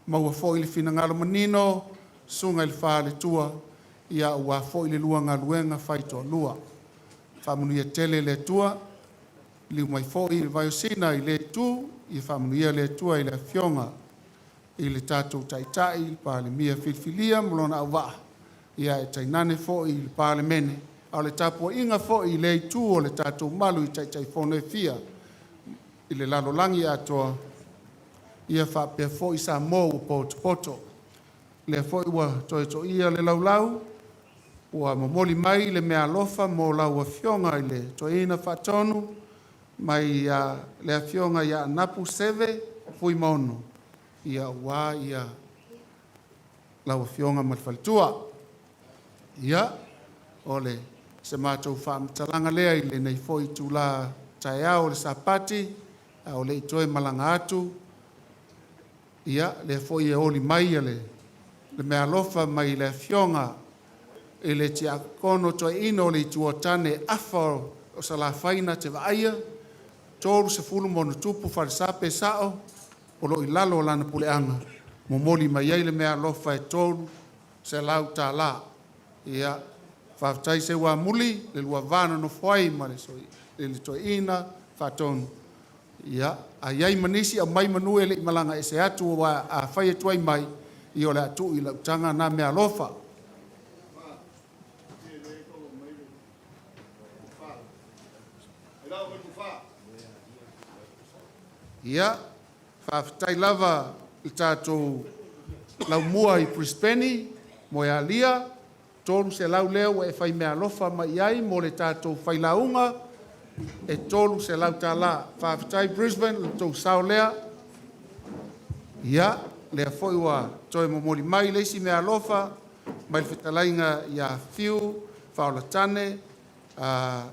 Maua foi le finagalo manino, susuga i le faletua, ia aua foi le lua galuega faitoalua. Faamanuia tele le Atua, liliu mai foi le vai o Sina i lea itu, ia faamanuia le Atua i le Afioga i le tatou Taitai, le Palemia filifilia ma lona auvaa, ia ae tainane foi le Palemene. A o le tapuaiga foi i lea itu o le tatou malu i Taitaifono e fia i le lalolagi atoa, ia faapea foi Samoa ua potopoto. O lea foi ua toe toia le laulau, ua momoli mai le meaalofa mo lau Afioga i le Toeaina Faatonu mai le Afioga ia Anapu Seve Fuimaono, ia aua lau Afioga ma le faletua. Ia, o le se matou faamatalaga lea i lenei foi itula taeao o le Sapati, a o le i toe malaga atu, ia, lea foi e oli mai le meaalofa mai le Afioga i le Tiakono Toeaina o le Itu o Tane Afa o Salafai na te vaaia, 30+ falesa pe sao o lo o i lalo o lana puleaga, momoli mai ai le meaalofa e $300. Ia, faafetai Seuamuli le lua va nonofo ai ma le Toeaina Faatonu. Ia, a i ai ma nisi, aumai manu e le i malaga ese atu, aua afai e tuai mai, ia o le a tuu i lau taga na meaalofa. Ia, faafetai lava i le tatou laumua i Brispane, Moealia, $300 lea ua e fai meaalofa mai ai mo le tatou failauga, e $300. Faafetai Brisbane i le tou sao lea. Ia, lea foi ua toe momoli mai le isi meaalofa mai le fetalaiga ia Fiu Faolatane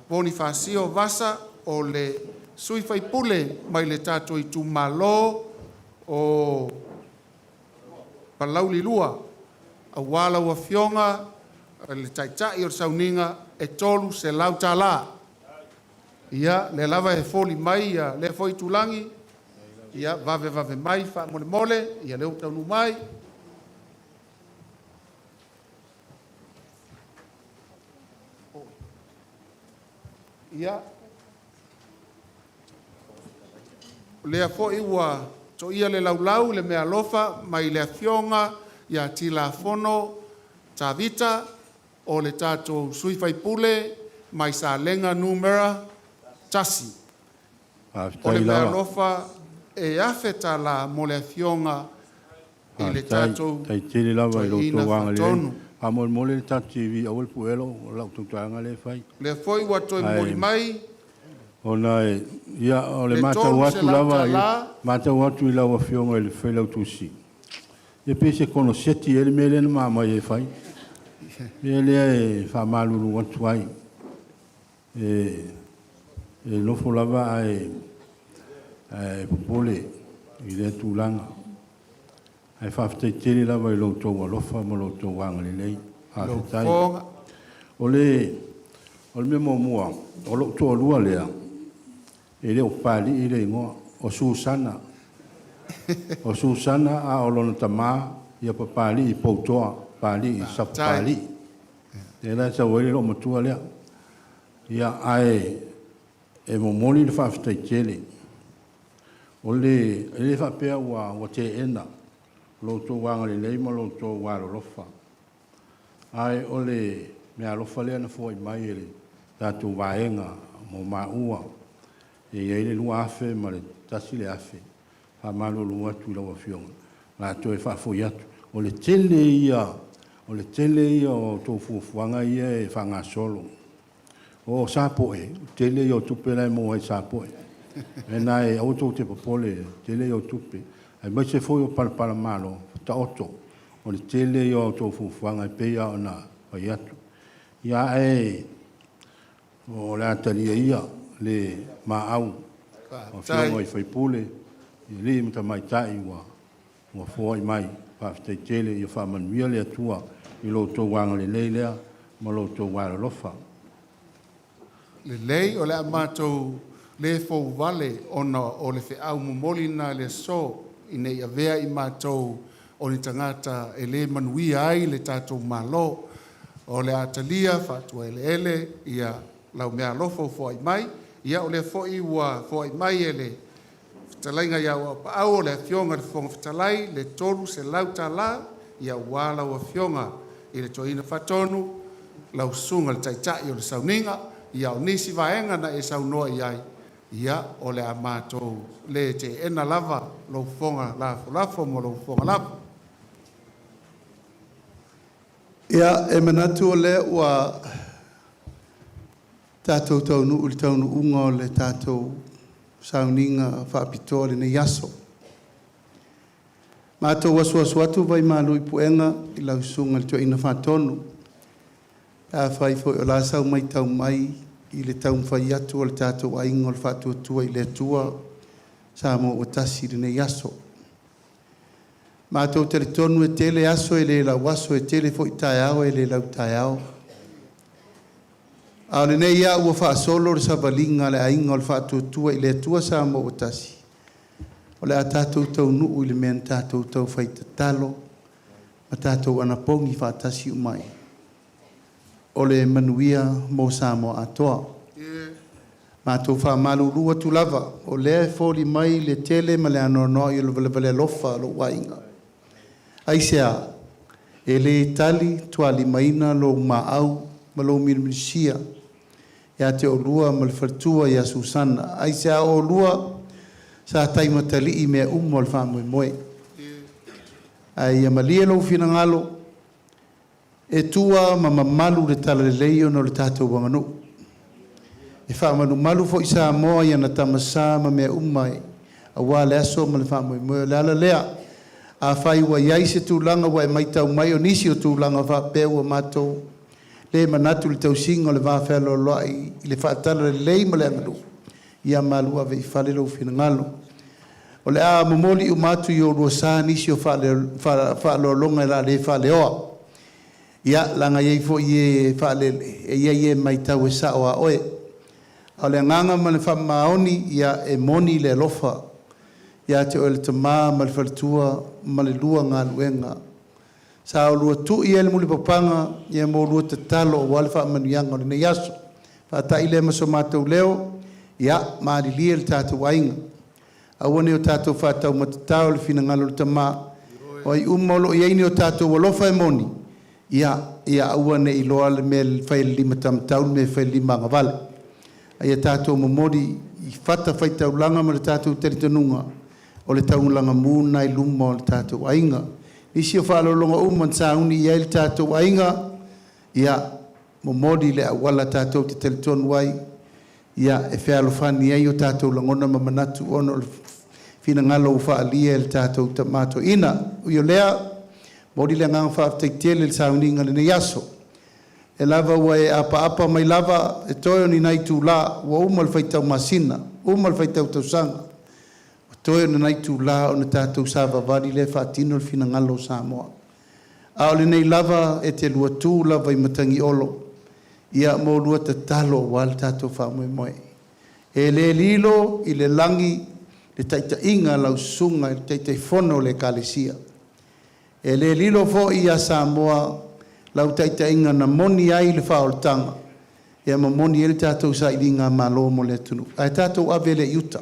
Ponifasio Vasa o le sui faipule mai le tatou itumalo o Palauli 2, aua lau Afioga le Taitai o le Sauniga e $300. Ia, lea lava e foli mai ia lea foi itulagi, ia vave vave mai faamolemole, ia lea ua taunuu mai. Ia, o lea foi ua toia le laulau i le meaalofa mai le Afioga ia Tilafono Tavita, o le tatou sui faipule mai Salega 1. O le Faafetai lava. meaalofa e $1,000 mo le Afioga i le Faafetai. tatou Tai tele lava i lo Toeaina outou agalelei. Faatonu. Faamolemole le tatou TV aua le puea lau tautalaga lea e fai. Lea foi ua toe momoli Ae mai ona e, ia, o le le matau atu lava i $300. matau atu i lau Afioga i le Failautusi, ia pei se konoseti ea le mea lea na ma aumai e fai. O le mea lea e faamalulu atu ai, e nofo lava ae popole i lea tulaga. Ae faafetai tele lava i lo outou alofa ma lo outou agalelei. Lau Faafetai. Fofoga. O le mea muamua, o lou toalua lea, e le o Papalii le igoa, o Susana. O Susana a o lona tamā ia Papalii Poutoa, Papalii Faafetai. Sapapalii. Lea la e sau ai le loomatua lea. Ia, ae e momoli le faafetai tele. O le, e le faapea ua teena lo outou agalelei ma lo outou alolofa. Ae o le meaalofa lea na foai mai e le tatou vaega mo maua, e i ai le 2,000 ma le 1,000, faamalulu atu i lau Afioga, o le a toe faafoi atu. O le tele ia, o le tele ia o a outou fuafuaga ia e faagasolo. O Sapoe, tele ia o tupe la e maua ai i Sapoe. Lena e aua tou te popole, tele ia o tupe. Aemaise foi o palapalamalo, taoto, o le tele ia o a outou fuafuaga e pei lava ona fai atu. Ia ae o le a talia ia le maau o Faafetai. Afioga i sui usufono, i alii ma tamaitai ua foai mai. Faafetai tele, ia faamanuia le Atua i lo outou agalelei lea ma lo outou alolofa. Lelei, o le a matou le fouvale ona o le feau momoli lena i le aso, ina ne i avea i matou o ni tagata e le manuia ai le tatou Malo. O le a talia faatuaeleele ia lau meaalofa ua foai mai. Ia o lea foi ua foai mai e le fetalaiga ia Auapaau o le Afioga i le Fofoga Fetalai le $300 aua lau Afioga i le Toeaina Faatonu, lau Susuga i le Taitai o le Sauniga. Ia o nisi vaega na e saunoa i ai, ia o le a matou le teena lava lou fofoga lafolafo ma lou fofoga lafo. Ia, e manatu o lea ua tatou taunuu i le taunuuga o le tatou sauniga faapitoa i lenei aso. Matou asuasu atu vai malu i puega i lau Susuga i le Toeaina Faatonu, pe afai foi o le a sau matau mai i le taumafai atu a le tatou aiga o le Faatuatua i le Atua Samoa ua Tasi i lenei aso. Matou te talitonu e tele aso e le lauaso, e tele foi taeao e le lautaeao. A o lenei lava ua faasolo le savaliga a le aiga o le Faatuatua i le Atua Samoa ua Tasi, o le a tatou taunuu i le mea na tatou taufai tatalo ma tatou anapogi faatasi uma ai, o le manuia mo Samoa atoa. Matou faamalulu atu lava, o lea e foli mai le tele ma le anoanoai o le valevale alofa o lou aiga. Aisea? E le tali tualimaina lou maau ma lou milimilisia ia te oulua ma le faletua ia Susana. Aisea o oulua sa taimatalii i mea uma o le faamoemoe. Ae ia malie lou finagalo, e tua ma mamalu le talalelei ona o le tatou aganuu. E faamalumalu foi Samoa i ana tama sa ma mea uma aua le aso ma le faamoemoe. O le ala lea, afai ua i ai se tulaga ua e matau mai o nisi o tulaga faapea ua matou le manatu i le tausiga o le vafealoaloai i le faatalalelei ma le aganuu, ia malu ave i fale lou finagalo. O le a momoli uma atu i oulua sa nisi o faaaloaloga o le a le faaleoa. Ia, leaga e i ai foi e faalele, e i ai e matau e sao a oe. A o le agaga ma le faamaoni, ia e moni le alofa ia te oe le tama ma le faletua ma le lua galuega. Sa olua tui ai le mulipapaga ma oulua tatalo aua le faamanuiaga o lenei aso. Faata'i lea ma so matou leo, ia malilie le tatou aiga, aua ne i o tatou faataumatatao i le finagalo o le Tama, o ai uma o lo o i ai ni o tatou alofa e moni, ia ia aua ne i iloa le mea e fai e le lima taumatau le mea e fai e le lima agavale. A ia tatou momoli i fatafaitaulaga ma le tatou talitonuga, o le taulagamu lena i luma o le tatou aiga. Nisi o faaaloaloga uma na sauni i ai le tatou aiga, ia momoli le auala tatou te talitonu ai, ia e fealofani ai o tatou lagona ma manatu ona o le finagalo ua faaalia e le tatou Tama Toeaina. Ui o lea, momoli le agaga faafetai tele i le sauniga i lenei aso. E lava ua e apaapa mai lava e toe o ni nai itula ua uma le faitau masina, uma le faitau tausaga, ua toe o ni nai itula ona tatou savavali lea e faatino le finagalo o Samoa. A o lenei lava e te lua tu lava i matagiolo ia ma oulua tatalo aua le tatou faamoemoe. E le lilo i le lagi le taitaiga a lau Susuga i le Taitaifono o le Ekalesia. E le lilo foi ia Samoa lau taitaiga na moni ai le faaolataga ma moni ai le tatou sailigamalo mo le atunuu, ae tatou ave lea i uta.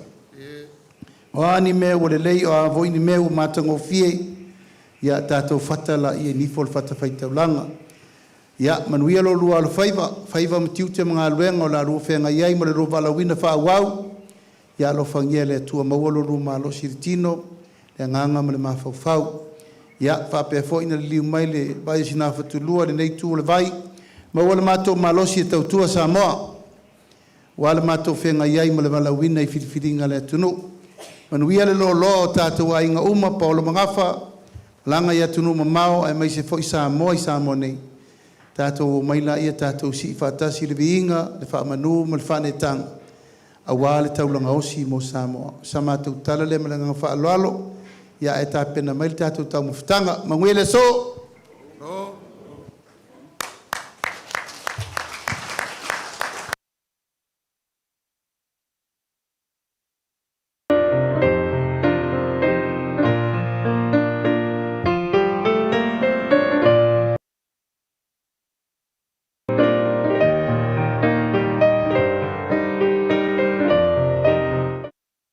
O a ni mea ua lelei, o a foi ni mea ua matagofie, ia tatou fata laia i nifo o le fatafaitaulaga. Ia manuia lo oulua alofaiva, faiva ma tiute ma galuega o le a oulua feagai ai ma le lua valaauina faaauau. Ia alofagia e le Atua maua lo oulua malosi i le tino, le agaga ma le mafaufau. Ia faapea foi ona liliu mai le vai o Sinafatulua i lenei itu o le vai, maua le matou malosi e tautua Samoa, aua le matou feagai ai ma le valaauina i filifiliga a le atunuu. Manuia le loaloa o tatou aiga uma, paolo ma gafa, malaga i atunuu mamao aemaise foi Samoa i Samoa nei. Tatou omai laia tatou sii faatasi le viiga, le faamanu ma le faaneetaga aua le taulaga osi mo Samoa. O sa matou tala lea ma le agaga faaaloalo, ae tapena mai le tatou taumafataga. Manuia le aso.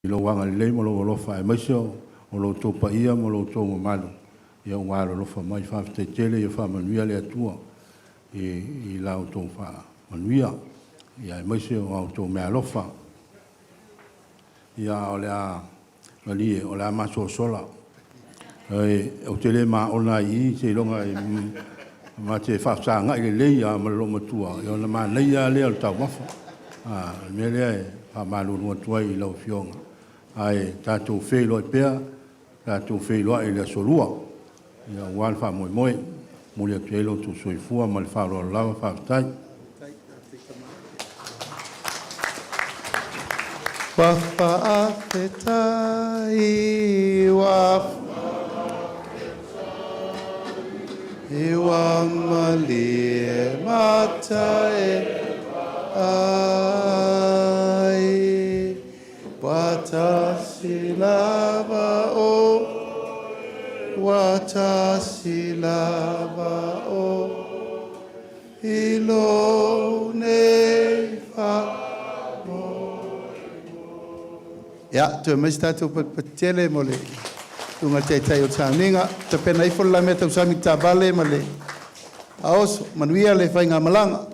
I lou agalelei ma lou alofa aemaise o lo outou paia ma lo outou mamalu ua alolofa mai. Faafetai tele, ia faamanuia le Atua i la outou faamanuia, aemaise o a outou meaalofa. Ia, o le a malie o le a masosola. Ou te le maona ai i i, seiloga e ma te faafesagai lelei lava ma le loomatua, ona manaia lava lea o le taumafa. O le mea lea e faamalulu atu ai i lau Afioga, ae tatou feiloai pea, tatou feiloai i le aso Lua aua le faamoemoe. E momoli atu ai lo outou soifua ma le faaaloalo lava. Faafetai. Ua faafetai, ua ua malie mata e ai, ua tasi lava o, ua tasi lava o, i lou nei Ia, toe aumai se tatou patipati tele mo le susuga i le Taitai o le sauniga. Tapena ifo le lamea tausami taavale ma le aoso. Manuia le faigamalaga.